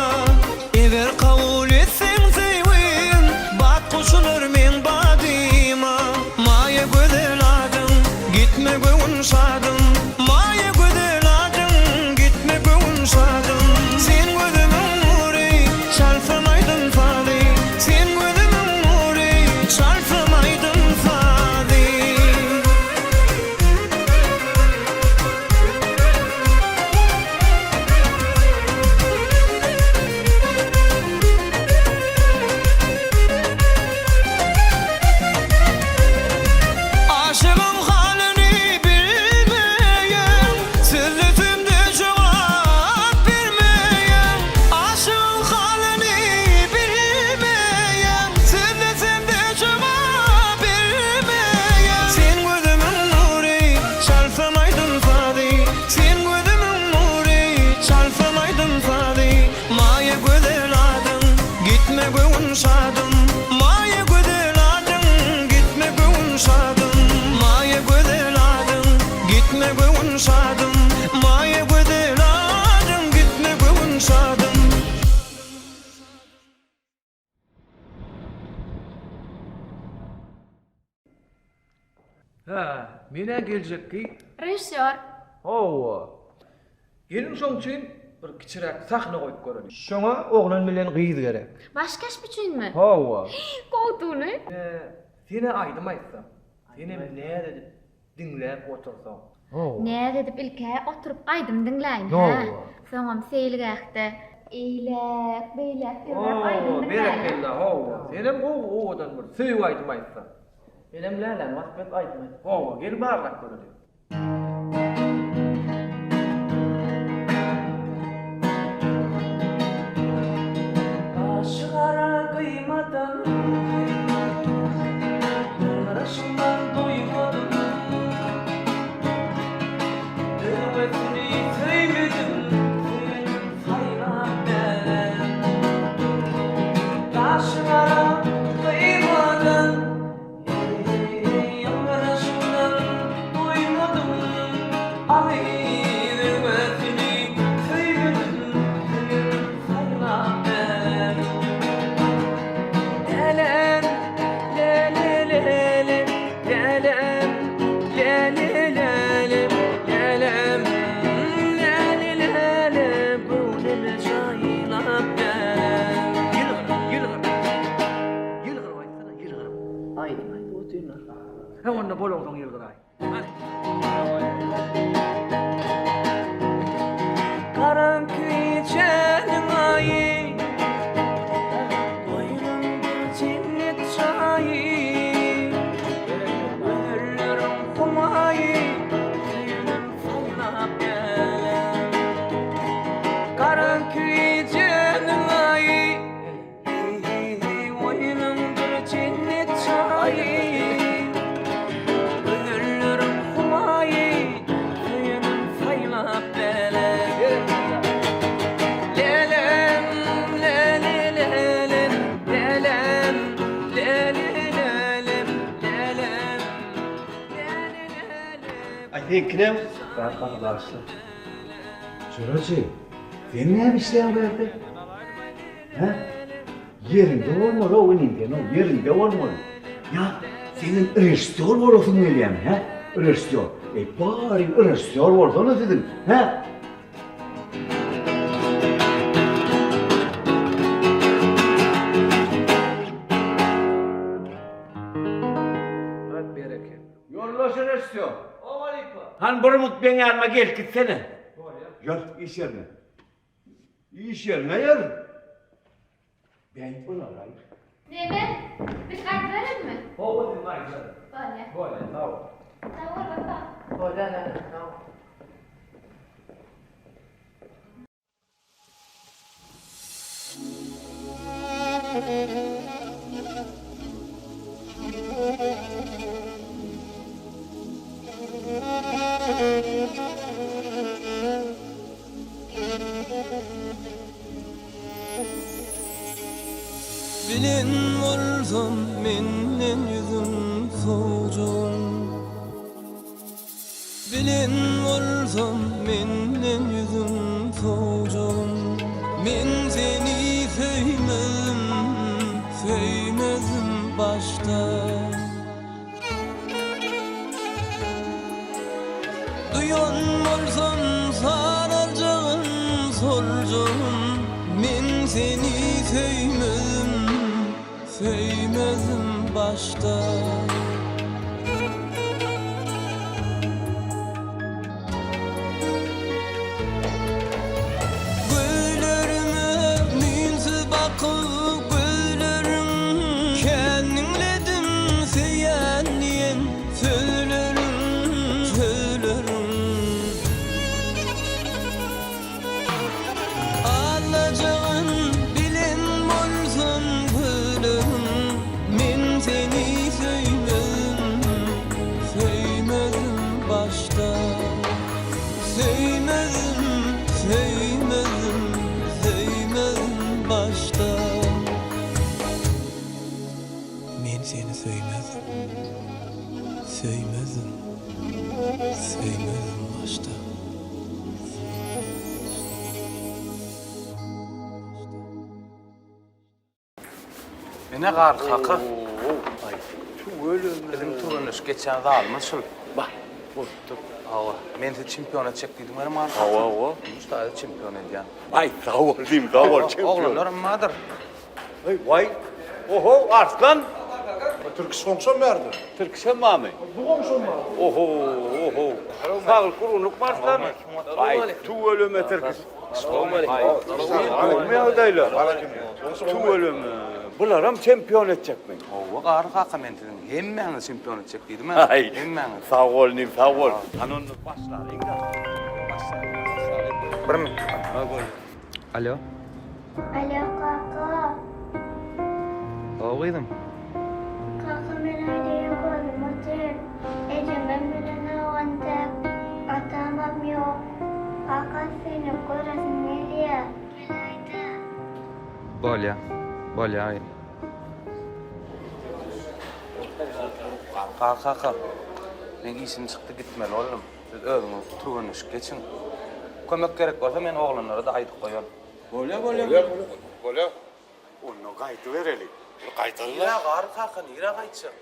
Eger kabul etseň söýgim, Bat goşular meň badyma. Maýa gözel adyň, gitme göwün şadym. Maýa gözel adyň, gitme göwün şadym. Sen gözümiň nury, çalsam aýdym sazy. Sen gözümiň nury, çalsam aýdym sazy. Aşygyň halyny bilmeýän, Sözlesem-de jogap bermeýän. Aşygyň halyny bilmeýän, Sözlesem-de jogap bermeýän. Sen gözümiň nury, çalsam aýdym sazy. Sen gözümiň nury, çalsam aýdym sazy, Maýa gözel adyň, gitme göwün şadym. Maýa gözel adyň, gitme göwün şadym. Maýa gözel adyň, gitme göwün şadym. Maýa gözel adyň, gitme göwün şadym. Hä, men-ä geljekki. Režissýor. Hawa. Geliň şoň üçin bir kiçiräk sahna goýup göreliň. Şoňa oglan bilen gyz gerek. Baş keşp üçinmi? Hawa. Gowudyny. Sen-ä aýdym aýtsaň. Senem näz edip diňläp otursaň. Näz edip ilk-ä oturyp aýdym diňläýin, hä? Soňam seýilgähde eýläk, beýläk ýöräp aýdym diňläýin. Berekella, hawa. Senem gowy owadan bir söýgi aýdym aýtsaň. Menem Läläni wasp edip aýdym aýtdym. Hawa, gel barlap göreliň. Gaşy gara gyýmadan, Garaşyňdan doýmadym. Özgesini söýmedim, Söýenim saýlap men. Gaşy gara gyýmadan, Eý, garaşyňdan doýmadym. Aziz özgesini söýmedim, Söýenim saýlap men. Läläm, lä-lä-lä-lä, läläm, lä. Onda bolaňsoň ýylgyraý. Garaňky gijäniň aýy Goýnumda jennet jaýy Gözelleriň humaýy Söýenim saýlap älem Garaňky gijäniň aýy Goýnuňdyr jennet jaýy, Gözelleriň humaýy, Söýenim saýlap bälem. Lälem, läli, lälem, lälem, läli, lälem, lälem, läli, lälem. Aý seňki näme? Zat gaty bagyşla. Juraji, sen näme işleýäň bu ýerde? Hä? Ýeriňde bolmaly-ow inim sen-ow, ýeriňde bolmaly. Ýa senem režissýor bolasyň gelýämi, hä? Režissýor. Eý, baryň režissýor bolsana siziň, hä? Ýoldaş režissýor. Hany bir mut meň ýanyma gelip gitsene. Bolýar. Ýör, iş ýerine. Iş ýerine ýör. Beýik bolar-aý. Neme? Biz gaýdyberelimi? Hawa, siz gaýdyberiň. Bolýar. Bolýar, sag bol. Sag bol, Wepa. Bolýar, ene, sag bol. Bilen bolsam menden ýüzüň sowjagyň Bilen bolsam menden ýüzüň sowjagyň Men seni söýmezdim, söýmezdim başda. Duýan bolsam saraljagyn, soljagyn, Men seni söýmezdim, söýmezdim başda. Gözlerime müýnsüz bakyp gözleriň Kän diňledim söýýän diýen sözleriň, sözleriň. Aldajagyn bilen bolsam gözleriň Men seni söýmezdim, söýmezdim başda. Söýmezdim, söýmezdim, söýmezdim başda. Men seni söýmezdim, söýmezdim, söýmezdim başda. Ine Garly kaka. Biziň türgenleşik geçýän zalymyz şul. Bah, bolupdyr. Hawa, men sizi çempion etjek diýdim welin Garly kaka. Hawa, hawa. Şu taýda çempion edýän. Aý, sag bol diýim, sag bol çempion. Oglanlaram bardyr. Eý, waý. Oho, Arslan. Tirkiş goňşam bärde. Tirkişem barmy? Bu goňşam bar. Oho, oho. Saglyk gurgunlyk Arslan. Aý, tüweleme Tirkiş. Gowmy ýagdaýlar? Tüweleme. Bularam çempion etjekmi? Hawa, Garry kaka, men siziň hemmäňizi çempion etjek diýdim-ä. Hemmäňizi. Sag bol inim, sag bol. Hany onda başlalyň-da. Başlalyň. Bir minut. Alo. Alo kaka. Hawa gyzym. Kaka men öýde ýok özüm otyryn. Ejemem bilen ogantak. Atamam ýok. Kaka seni göresim gelýä. Geläýdä. Bolýa. Bolýa gyzym. Kaka kaka. Meň işim çykdy gitmeli boldum. Siz özüňiz türgenleşik geçiň. Kömek gerek bolsa men oglanlara-da aýdyp goýaryn. Bolýa bolýa. Bolýa. Onda gaýdybereli. Gaýdaly-la. Nirä Garry kaka, nirä gaýtjak?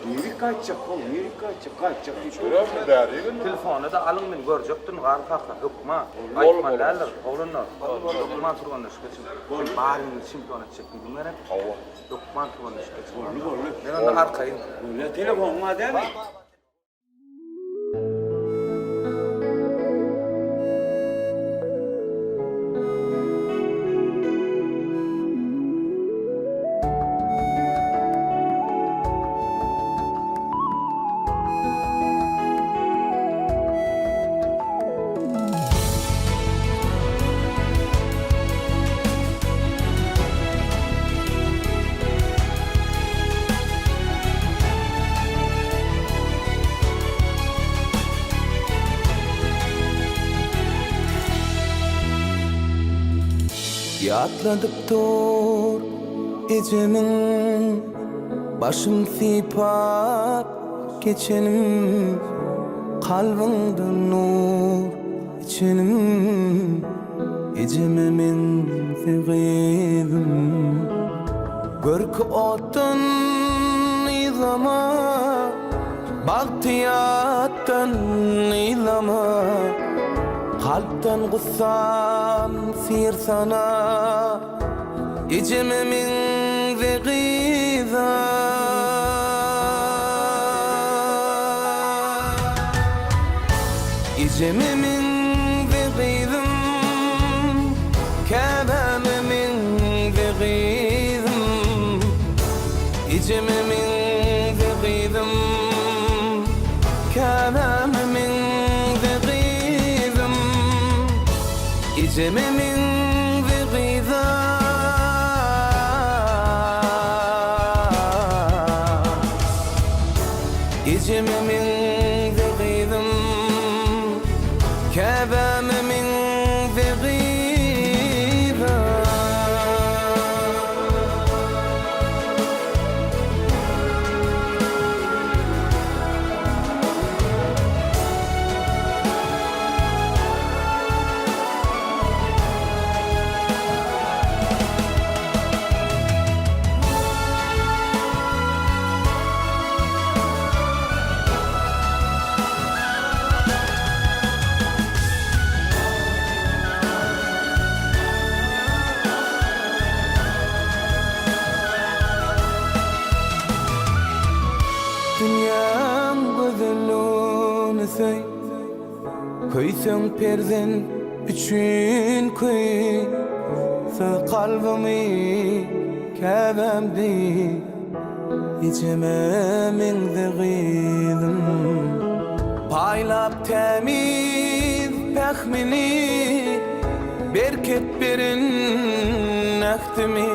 Nirik? gaýtjak how, nirik gaýtjak, gaýtjak diýip. Görermi bäri indi. Telefony-da alyň men görjekdirin Garly kaka, hökman. Gaýtmaly däldir, oglanlar. Hökman türgenleşik geçiň. Baryňyzy çempion etjek diýdim gerek. Hawa. Hökman türgenleşik geçiň. Boldy, boldy. Men onda arkaýyn. Bolýa, telefonyň bar dälmi? Ýatladyp dur ejemiň Başyn sypap geçenim Kalbyňda nur içenim Ejeme meňze gyzym Görki otdan yzlama Bagty ýatdan yzlama Kalpdan gussam syrsana Ejeme meňze gyza. Ejeme meňze gyzym, Käbäme meňze gyzym. Ejeme meňze gyzym, Käbäme meňze gyzym. Ejeme meňze gyza. Ejeme meňze gyzym, Käbäme meňze gyza. Dünýäň gözelligini söý. Köýseň perzent üçin köý, Syz kalbymy käbäm deý, Ejeme meňze gyzym. Paýlap tämiz pähmini, Berket beren ähtimi,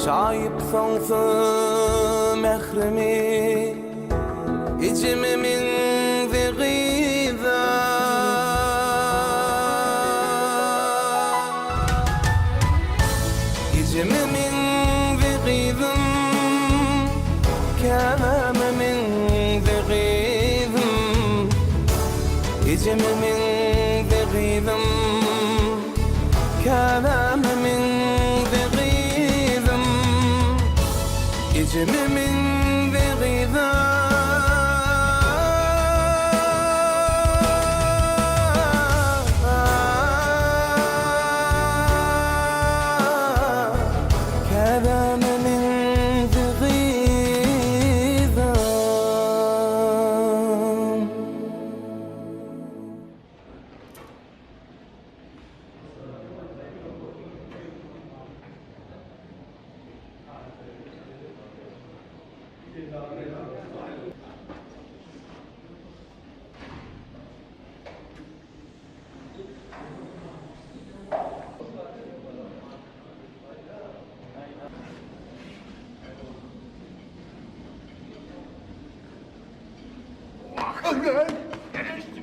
Çaýyp soňsuz mährimi, Ejeme meňze gyza. Ejeme meňze gyzym, Käbäme meňze gyzym. Ejeme meňze gyzym, Käbäme meňze gyzym. Ejeme meňze gyza. Käbäme meňze gyza.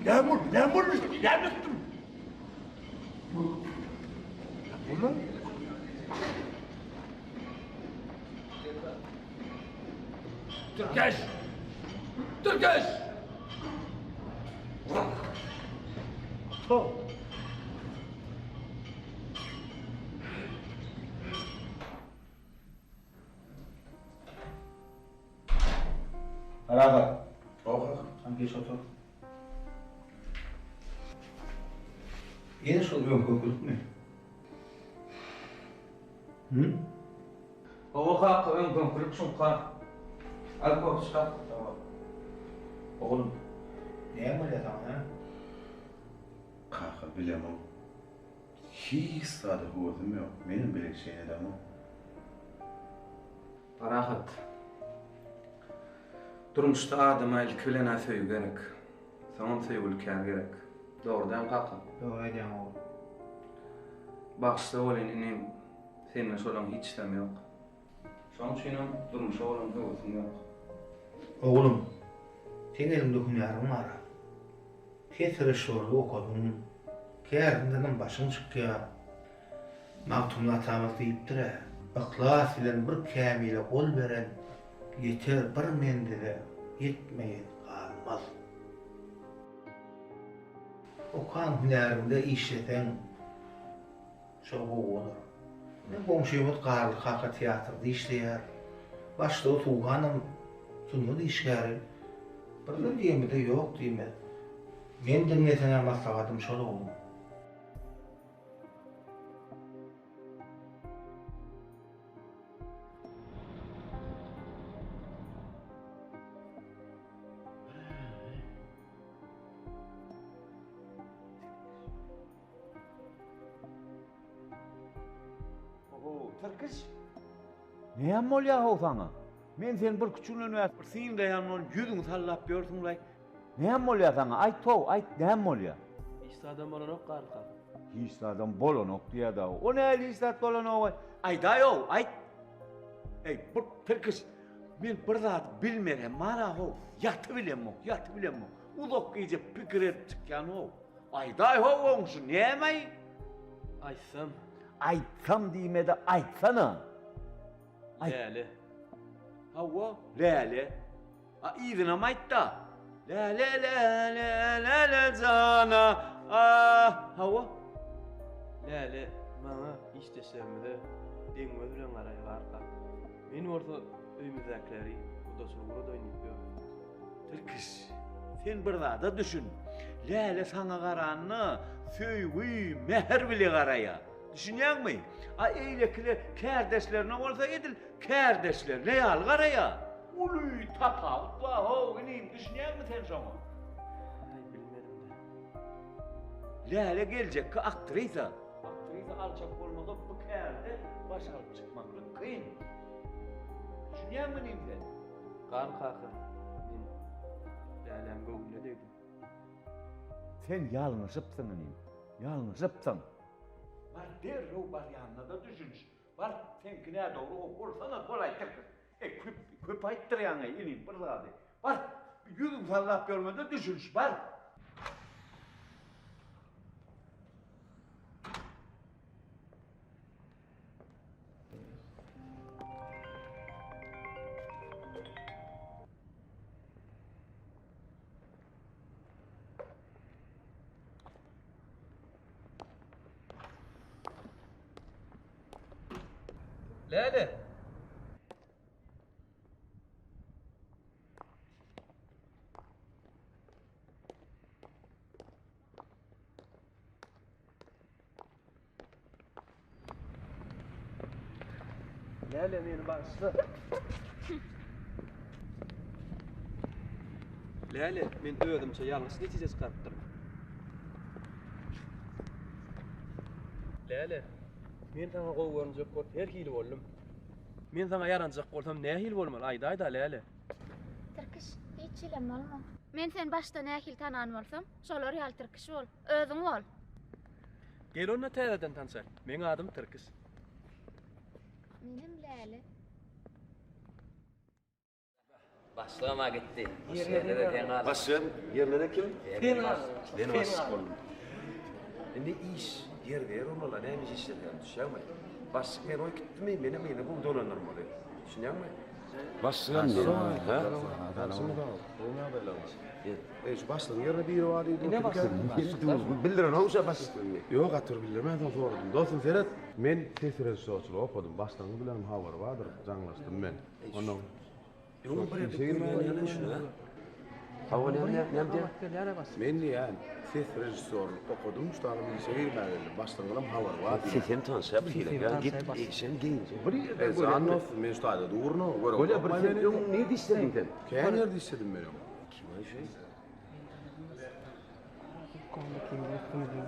Näme boldy? Näme boldy? Näme etdim? Näme boldy? Türkeş! Türkeş! To. Parahat. Hawa kaka. Hany geç otur. Ýene şol öňki öňkülikmi? Hü? Hawa kaka öňki öňkülik şuňka. Al kofe çykar. Oglum, näme bolýar saňa, hä? Kaka bilemok. Hiç zada höwesim ýok. Menem beýle şeýle edemok. Parahat. Durmuşda adama ilki bilen-ä söýgi gerek. Soňam söýgüli kär gerek. Dogry dämi kaka? Dogry aýdýaň ogul. Bagyşla welin inim, sende şolaň hiçisem ýok. Şoň üçinem durmuşa bolan höwesiň ýok. Oglum, seň eliňde hünäriň bar-a. Ses režissýorlygy okadyň, käriňdenem başyň çykýar. Magtymguly atamyz diýipdir-ä, Yhlas bilen bir kämile gol beren ýeter bir menzile ýetmeýen galmaz. Okan hünäriňde işleseň, şol gowy bolar. Ine, goňşymyz Garly kaka teatrda işleýär. Başlygy Suhanam sungat işgäri. Birden diýemizde ýok diýmez. Men diňleseň-ä maslahatym şol oglum. Oho, Tirkiş. Näme bolýar how saňa? Men seni bir küçüginden bäri bir synlaýan bolup ýüzüňi sallap ýörsüň-laý. Näme bolýar saňa? Aýt how, aýt, näme bolýar? Hiç zadam bolanok Garly kaka. Hiç zadam bolanok diýýär dagy. O nähili hiç zat bolanok-aý? Aýdaý-ow, aýt. Eý, bu Tirkiş, men bir zady bilmenem bar-a how, ýatybilemok, ýatybilemok. Uzak gije pikir edip çykýan-ow. Aýdaý how goňşy, näme-aý? Aýtsam. Aýtsam diýme-de aýtsana. Läle. Hawa, Läle. A yzynam aýtda. Läle läle läle jana. A hawa. Läle maňa işdeşlerimize deň göz bilen garaýar arka. Men bolsa öýümizdäkileri gudaçylyk uradaýyn diýip ýörün. Tirkiş, sen bir zada düşün. Läle saňa garanda söýgi, mähir bile garaýar. Düşünýäňmi? A eýlekiler kärdeşlerine bolsa edil kärdeşlerine ýaly garaýar. Uly tapawut bar how inim, düşünýäňmi sen şoňa? Aý bilmedim-dä. Läle geljekki aktrisa. Aktrisa alçak bolmasa bu kärde baş alyp çykmaklyk kyn. Düşünýäňmi inim sen? Gan kaka, men Läläň göwnüne degdim. Sen ýalňyşypsyň inim, ýalňyşypsyň. Bar derrew bar ýanyna-da düşüniş. Bar seňki nädogry o bolsana bolaý tirkiş. Eý köp köp aýtdyrýaňaý inim bir zady. Bar ýüzüň sallap ýörmede düşüniş bar. Läle. Läle meni bagyşla. Läle, men özümçe ýalňyş netije çykarypdyryn. Läle, men saňa gowy görünjek bolup her hili boldum. Men saňa ýaranjak bolsam nähili bolmaly, aýdaý-da, Läle. Tirkiş, hiç hilem bolma. Men seni başda nähili tanan bolsam, şolar ýaly tirkiş bol. Özüň bol. Gel onda täzeden tanşaly. Meň adym Tirkiş. Menem Läle. Başlygam-a gitdi. Ýerine-de sen galdyň. Başlygam ýerine-de kim? Sen galdyň. Men başlyk boldum. Indi iş ýerbe-ýer bolmaly, näme iş işledýän, düşýäňmi? Başlyk meni goýup gitdimi, menem yzyna gowy dolandyrmaly. Düşünýäňmi? Başlygam men. Hä? Eý, şu başlygyň ýerine biri bar diýdi. Ine başlyk. Bildirenok şa başlyklygyny. Ýok, gaty bir bildirmän soň soradym. Dostum seret, men ses režissýorçylygy okadym. Başlygyň bilenem habary bardyr, jaňlaşdym men. Onnoň. Öň bir ýerde görýän ýaly şuny ha. Sag bol ýa näme diýýän? Men diýýän, ses režissýorlyk okadym, şu taýdan işe girmäge geldim. Başlygyňam habary bar diýýän. Sesem tanşa bir hili. Ýa git işem geýinje. Bir ýerde Jan dostum, men şu taýda durun, görüp. Bolýa bir sen öň nirde işlediň sen? Kän ýerde işledim men öň. Kim aý şu?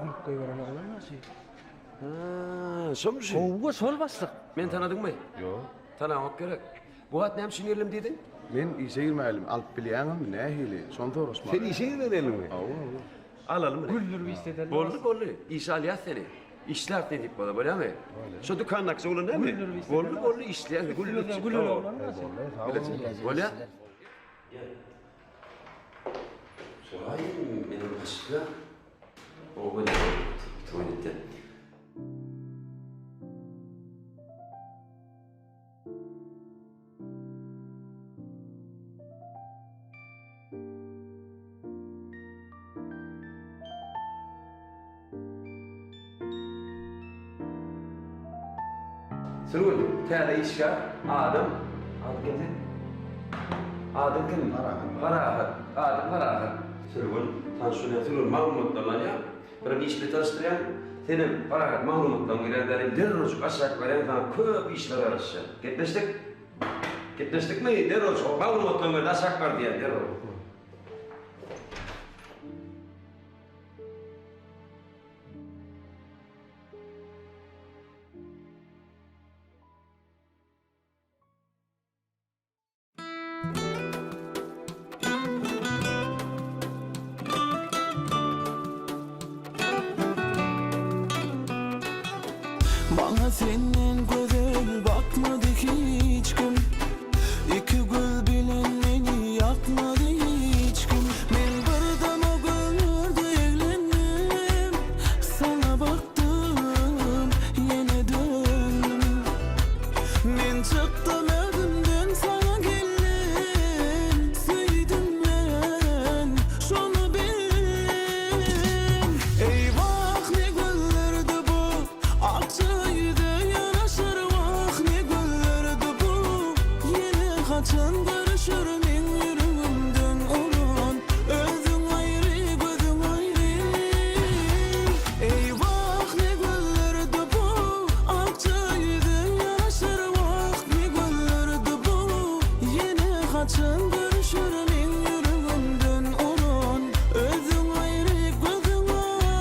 Gülüp goýberen oglan bar şu. Ha, şomy şu? Howwa, şol başlyk. Meni tanadyňmy? Ýok. Tanaňok gerek. Bu wagt näme üçin geldim diýdiň? Men işe girmälim, alyp bilýäňizmi, nähili? Şony soraşmaga. Sen işe girmeliňmi? Hawa, hawa. Alalymy? Güldürip işledelim. Boldy, boldy. Işe alýas seni. Işläp nesip bolsa, bolýamy? Şo dükandaky oglan näme? Güldürip işledelim. Boldy, boldy, işleýäs. Güldürip. Gülen oglan bar. Bolýa. Soraýyn, meniň başga oba toýnetde. Sürgün, täze işgär, adam, adyň kim seň? Adyň kim? Parahat. Parahat, adyň Parahat. Sürgün, tanyş bolýan Sürgün maglumatlaryny alýar. Birem iş bilen tanyşdyrýan. Senem Parahat maglumatlaryňy berýän bäri derrewjik aşak barýan saňa köp işler garaşýar. Gepleşdik? Gepleşdikmi? Derrewjik maglumatlaryňy ber-de aşak bar diýýän derrew. Maňa senden gözel bakmady hiç kim Iki göz bilen meni ýakmady hiç kim Men bir dama göllerde eglendim Saňa bakdym ýene döndüm Men çykdym özümden saňa geldim Söýdüm men şony bildim Eýwah ne güllerdi bu Akja ýüze ýaraşar wah ne güllerdi bu Ýene haçan görüşer meň ýüregimden orun Özüň aýry gözüň aýry Eýwah ne güllerdi bu Akja ýüze ýaraşar wah ne güllerdi bu Ýene haçan görüşer meň ýüregimden orun Özüň aýry gözüň aýry.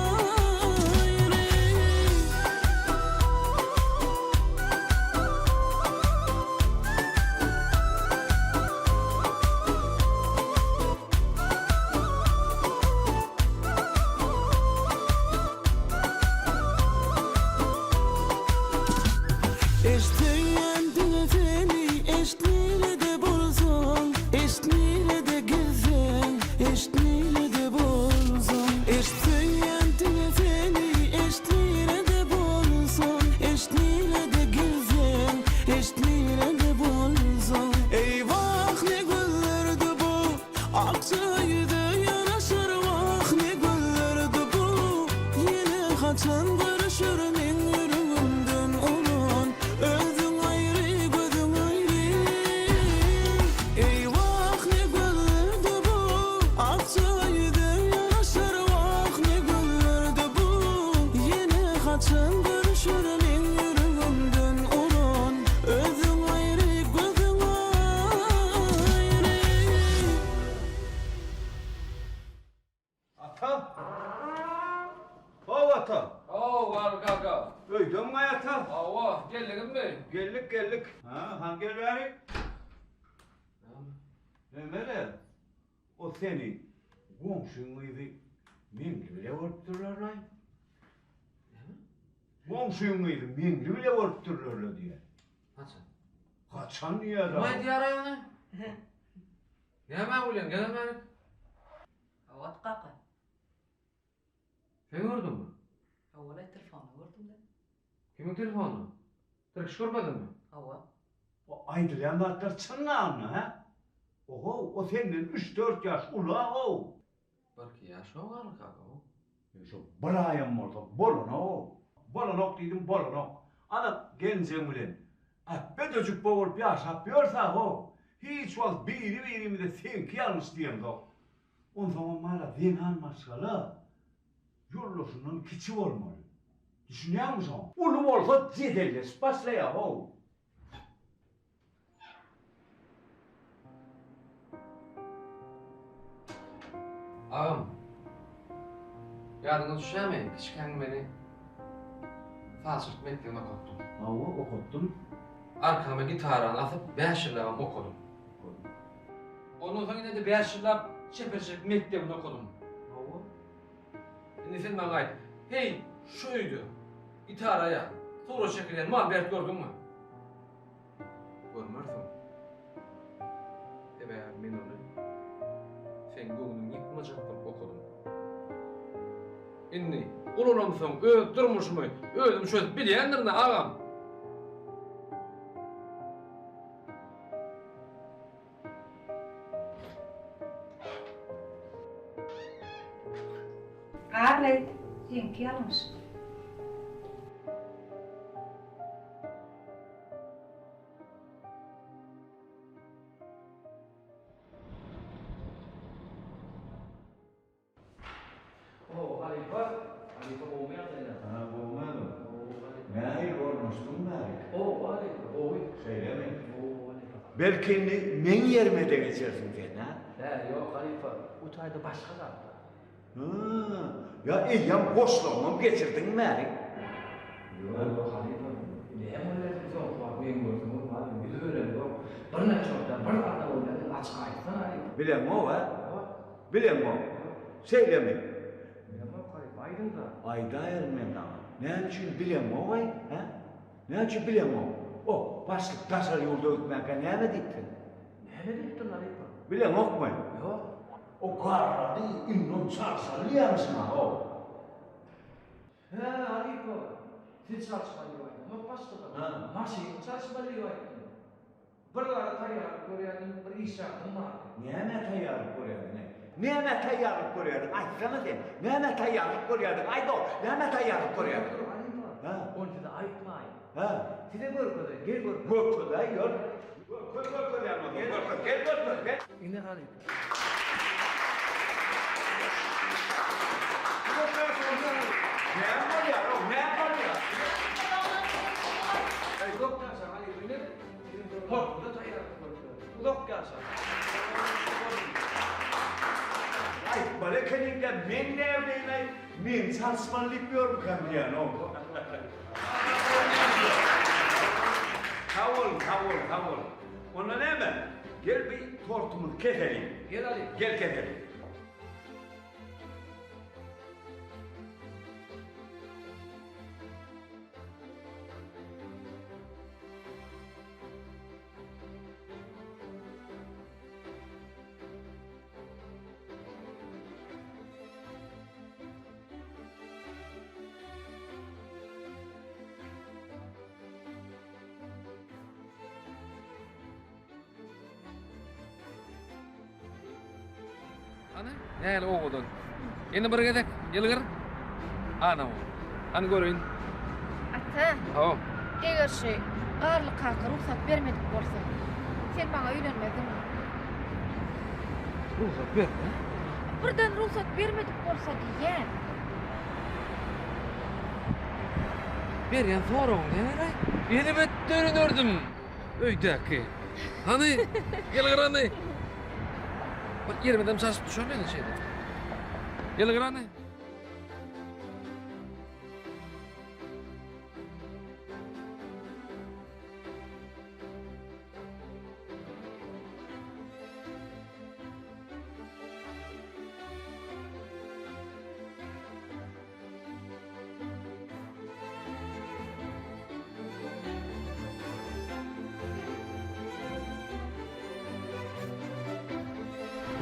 Eştýän diňe seni, eşt nirede bolsaň, eşt nirede gezseň, eşt nirede bolsaň, eşt söýýän diňe seni, eşt nirede bolsaň, eşt nirede gezseň, eşt nirede bolsaň. Eýwah ne güllerdi bu, akja ýüze ýaraşar wah ne güllerdi bu, ýene haçan görüşer meň ýüregimden orun, özüň aýry gözüň aýry. Eýwah ne güllerdi bu, akja ýüze ýaraşar wah ne güllerdi bu, ýene haçan görüşer meň ýüregimden orun, özüň aýry gözüň aýry. Ata! How ata! How Garry kaka! Öýdemiň-aý ata? Hawa, geldiňizmi? Geldik, geldik. Ha, han gel bäri. Neme-le? O seni goňşyň gyzy Meňli bile bolupdyrlar-laý. Näme? Goňşyň gyzy Meňli bile bolupdyrlar-la diýýär. Haçan? Haçan diýýär. Kim aýdýar-aý ony? Nämä gülýäň, gel bärik. Hawa, kaka. Sen gördüňmi? Hawa-laý, telefonda gördüm-de. Kimiň telefonynda? Tirkiş görmediňmi? Hawa. O aýdylýan zatlar çyn-la onda, hä? Ohow, o senden üç-dört ýaş uly-a-ow. Birki ýaş o garry kaka-ow. Ýa şo bir aýam bolsa bolanok-ow. Bolanok diýdim, bolanok. Ana, gelinjegiň bilen äpbedejik bolup ýaşap ýörse-ow. Hiç wagt biri-birimize seňki ýalňyş diýemzok. Onsoňam bar-a zenan maşgala ýoldaşyndan kiçi bolmaly. Düşünýäňmi şoňa? Uly bolsa jedelleşip başlaýar how. Agam, ýadyňa düşýärmi, kiçikäň meni sazçylyk mekdebinde okatdyň. Hawa, okatdym. Arkama gitarany asyp, bäş ýyllabam okadym. Ondan soň ýene-de bäş ýyllap çeperçilik mekdebinde okadym. Hawa. Indi sen maňa aýt, heý, şu öýde gitara ýa surat çekilýän molbert gördüňmi? Görmersiň. Sebäbi men ony seň göwnüňi ýykmajak bolup okadym. Indi ulalamsoň öz durmuşymy özüm çözüp bilýändirin-ä, agam. Garly, seňki ýalňyş. O, halypa, halypa gowumy ýagdaýlar? Ha, gowumy oglum? Nähili ornaşdyň bärik? Gowy, halypa, gowy. Şeýlemi? Gowy, halypa. Belki indi meň ýerime-de geçersiň sen, hä? Hä, ýok, halypa, bu taýda başga zat bar. Hä, ýa eýýäm goşlaryňam geçirdiňmi bärik? Ýok, ýok, halypa, näme bolýar soňky wagt meň görseňem, halypa, ýüz beremzok. Birnäçe wagtdan bir zat-a bolýar, sen açyk aýtsana, halypa. Bileňok, hä? Bileňok. Şeýlemi? Bilemok, halypa, aýdyň-da. Aýdaýaryn men saňa. Näme üçin bileňok-aý, hä? Näme üçin bileňok? O, başlyk daşary ýurda gitmänkä näme diýipdir? Näme diýipdir, halypa? Bileňokmy? Ýok. O garrady, indi ony çalşaly diýýärmişiň-a, how. Hä, halypa, siz çalyşmaly diýip aýdamok başlyga. Maşyny çalyşmaly diýip aýtdym. Bir zada taýýarlyk görýärdim, bir iş ýagdym bardy. Nämä taýýarlyk görýärdiň-eý? Nämä taýýarlyk görýärdiň, aýtsana sen? Nämä taýýarlyk görýärdiň, aýd-ow, nämä taýýarlyk görýärdiň? Dur, halypa, ony size aýtmaýyn. Hä? Size görkezeýin, gel görkez. Görkezäý, ýör. Görkez, görkezýän bolsaň, görkez, gel görkez, gel. Ine, halypa. Näme bolýar-ow, näme bolýar? Uzak ýaşa, halypa, ine, siziň tortuňyza taýýarlyk görüp ýörün. Uzak ýaşa. Aýtmaly ekeniň-dä, men näbileýin-aý, meni çalyşmaly diýip ýörmükäm diýýän-ow. Sag boluň, sag boluň, sag boluň. Onda näme, gel bir tortumyzy keseliň. Gel alyň. Gel keseliň. Hany, nähili owadan. Ýene bir gezek ýylgyr. Ana o. Hany göreýin. Ata. Hawa. Eger şu Garly kaka rugsat bermedik bolsa, sen maňa öýlenmezdiňmi? Rugsat berdi. Birden rugsat bermedik bolsa diýýän. Berýän soragyň näme-laý? Elbetde öýlenerdim. Öýdäki. Hany, ýylgyr hany. Bir ýerimizem çaşyp düşermeli şeýdip. Ýylgyr hany.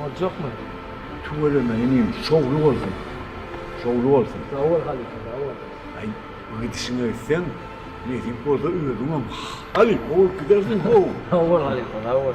Boljakmy? Tüweleme inim, şowly bolsun. Şowly bolsun. Sag bol halypa, sag bol. Aý, bu gidişiňe gitseň, nesip bolsa özüňem halypa bolup gidersiň how. Sag bol halypa, sag bol.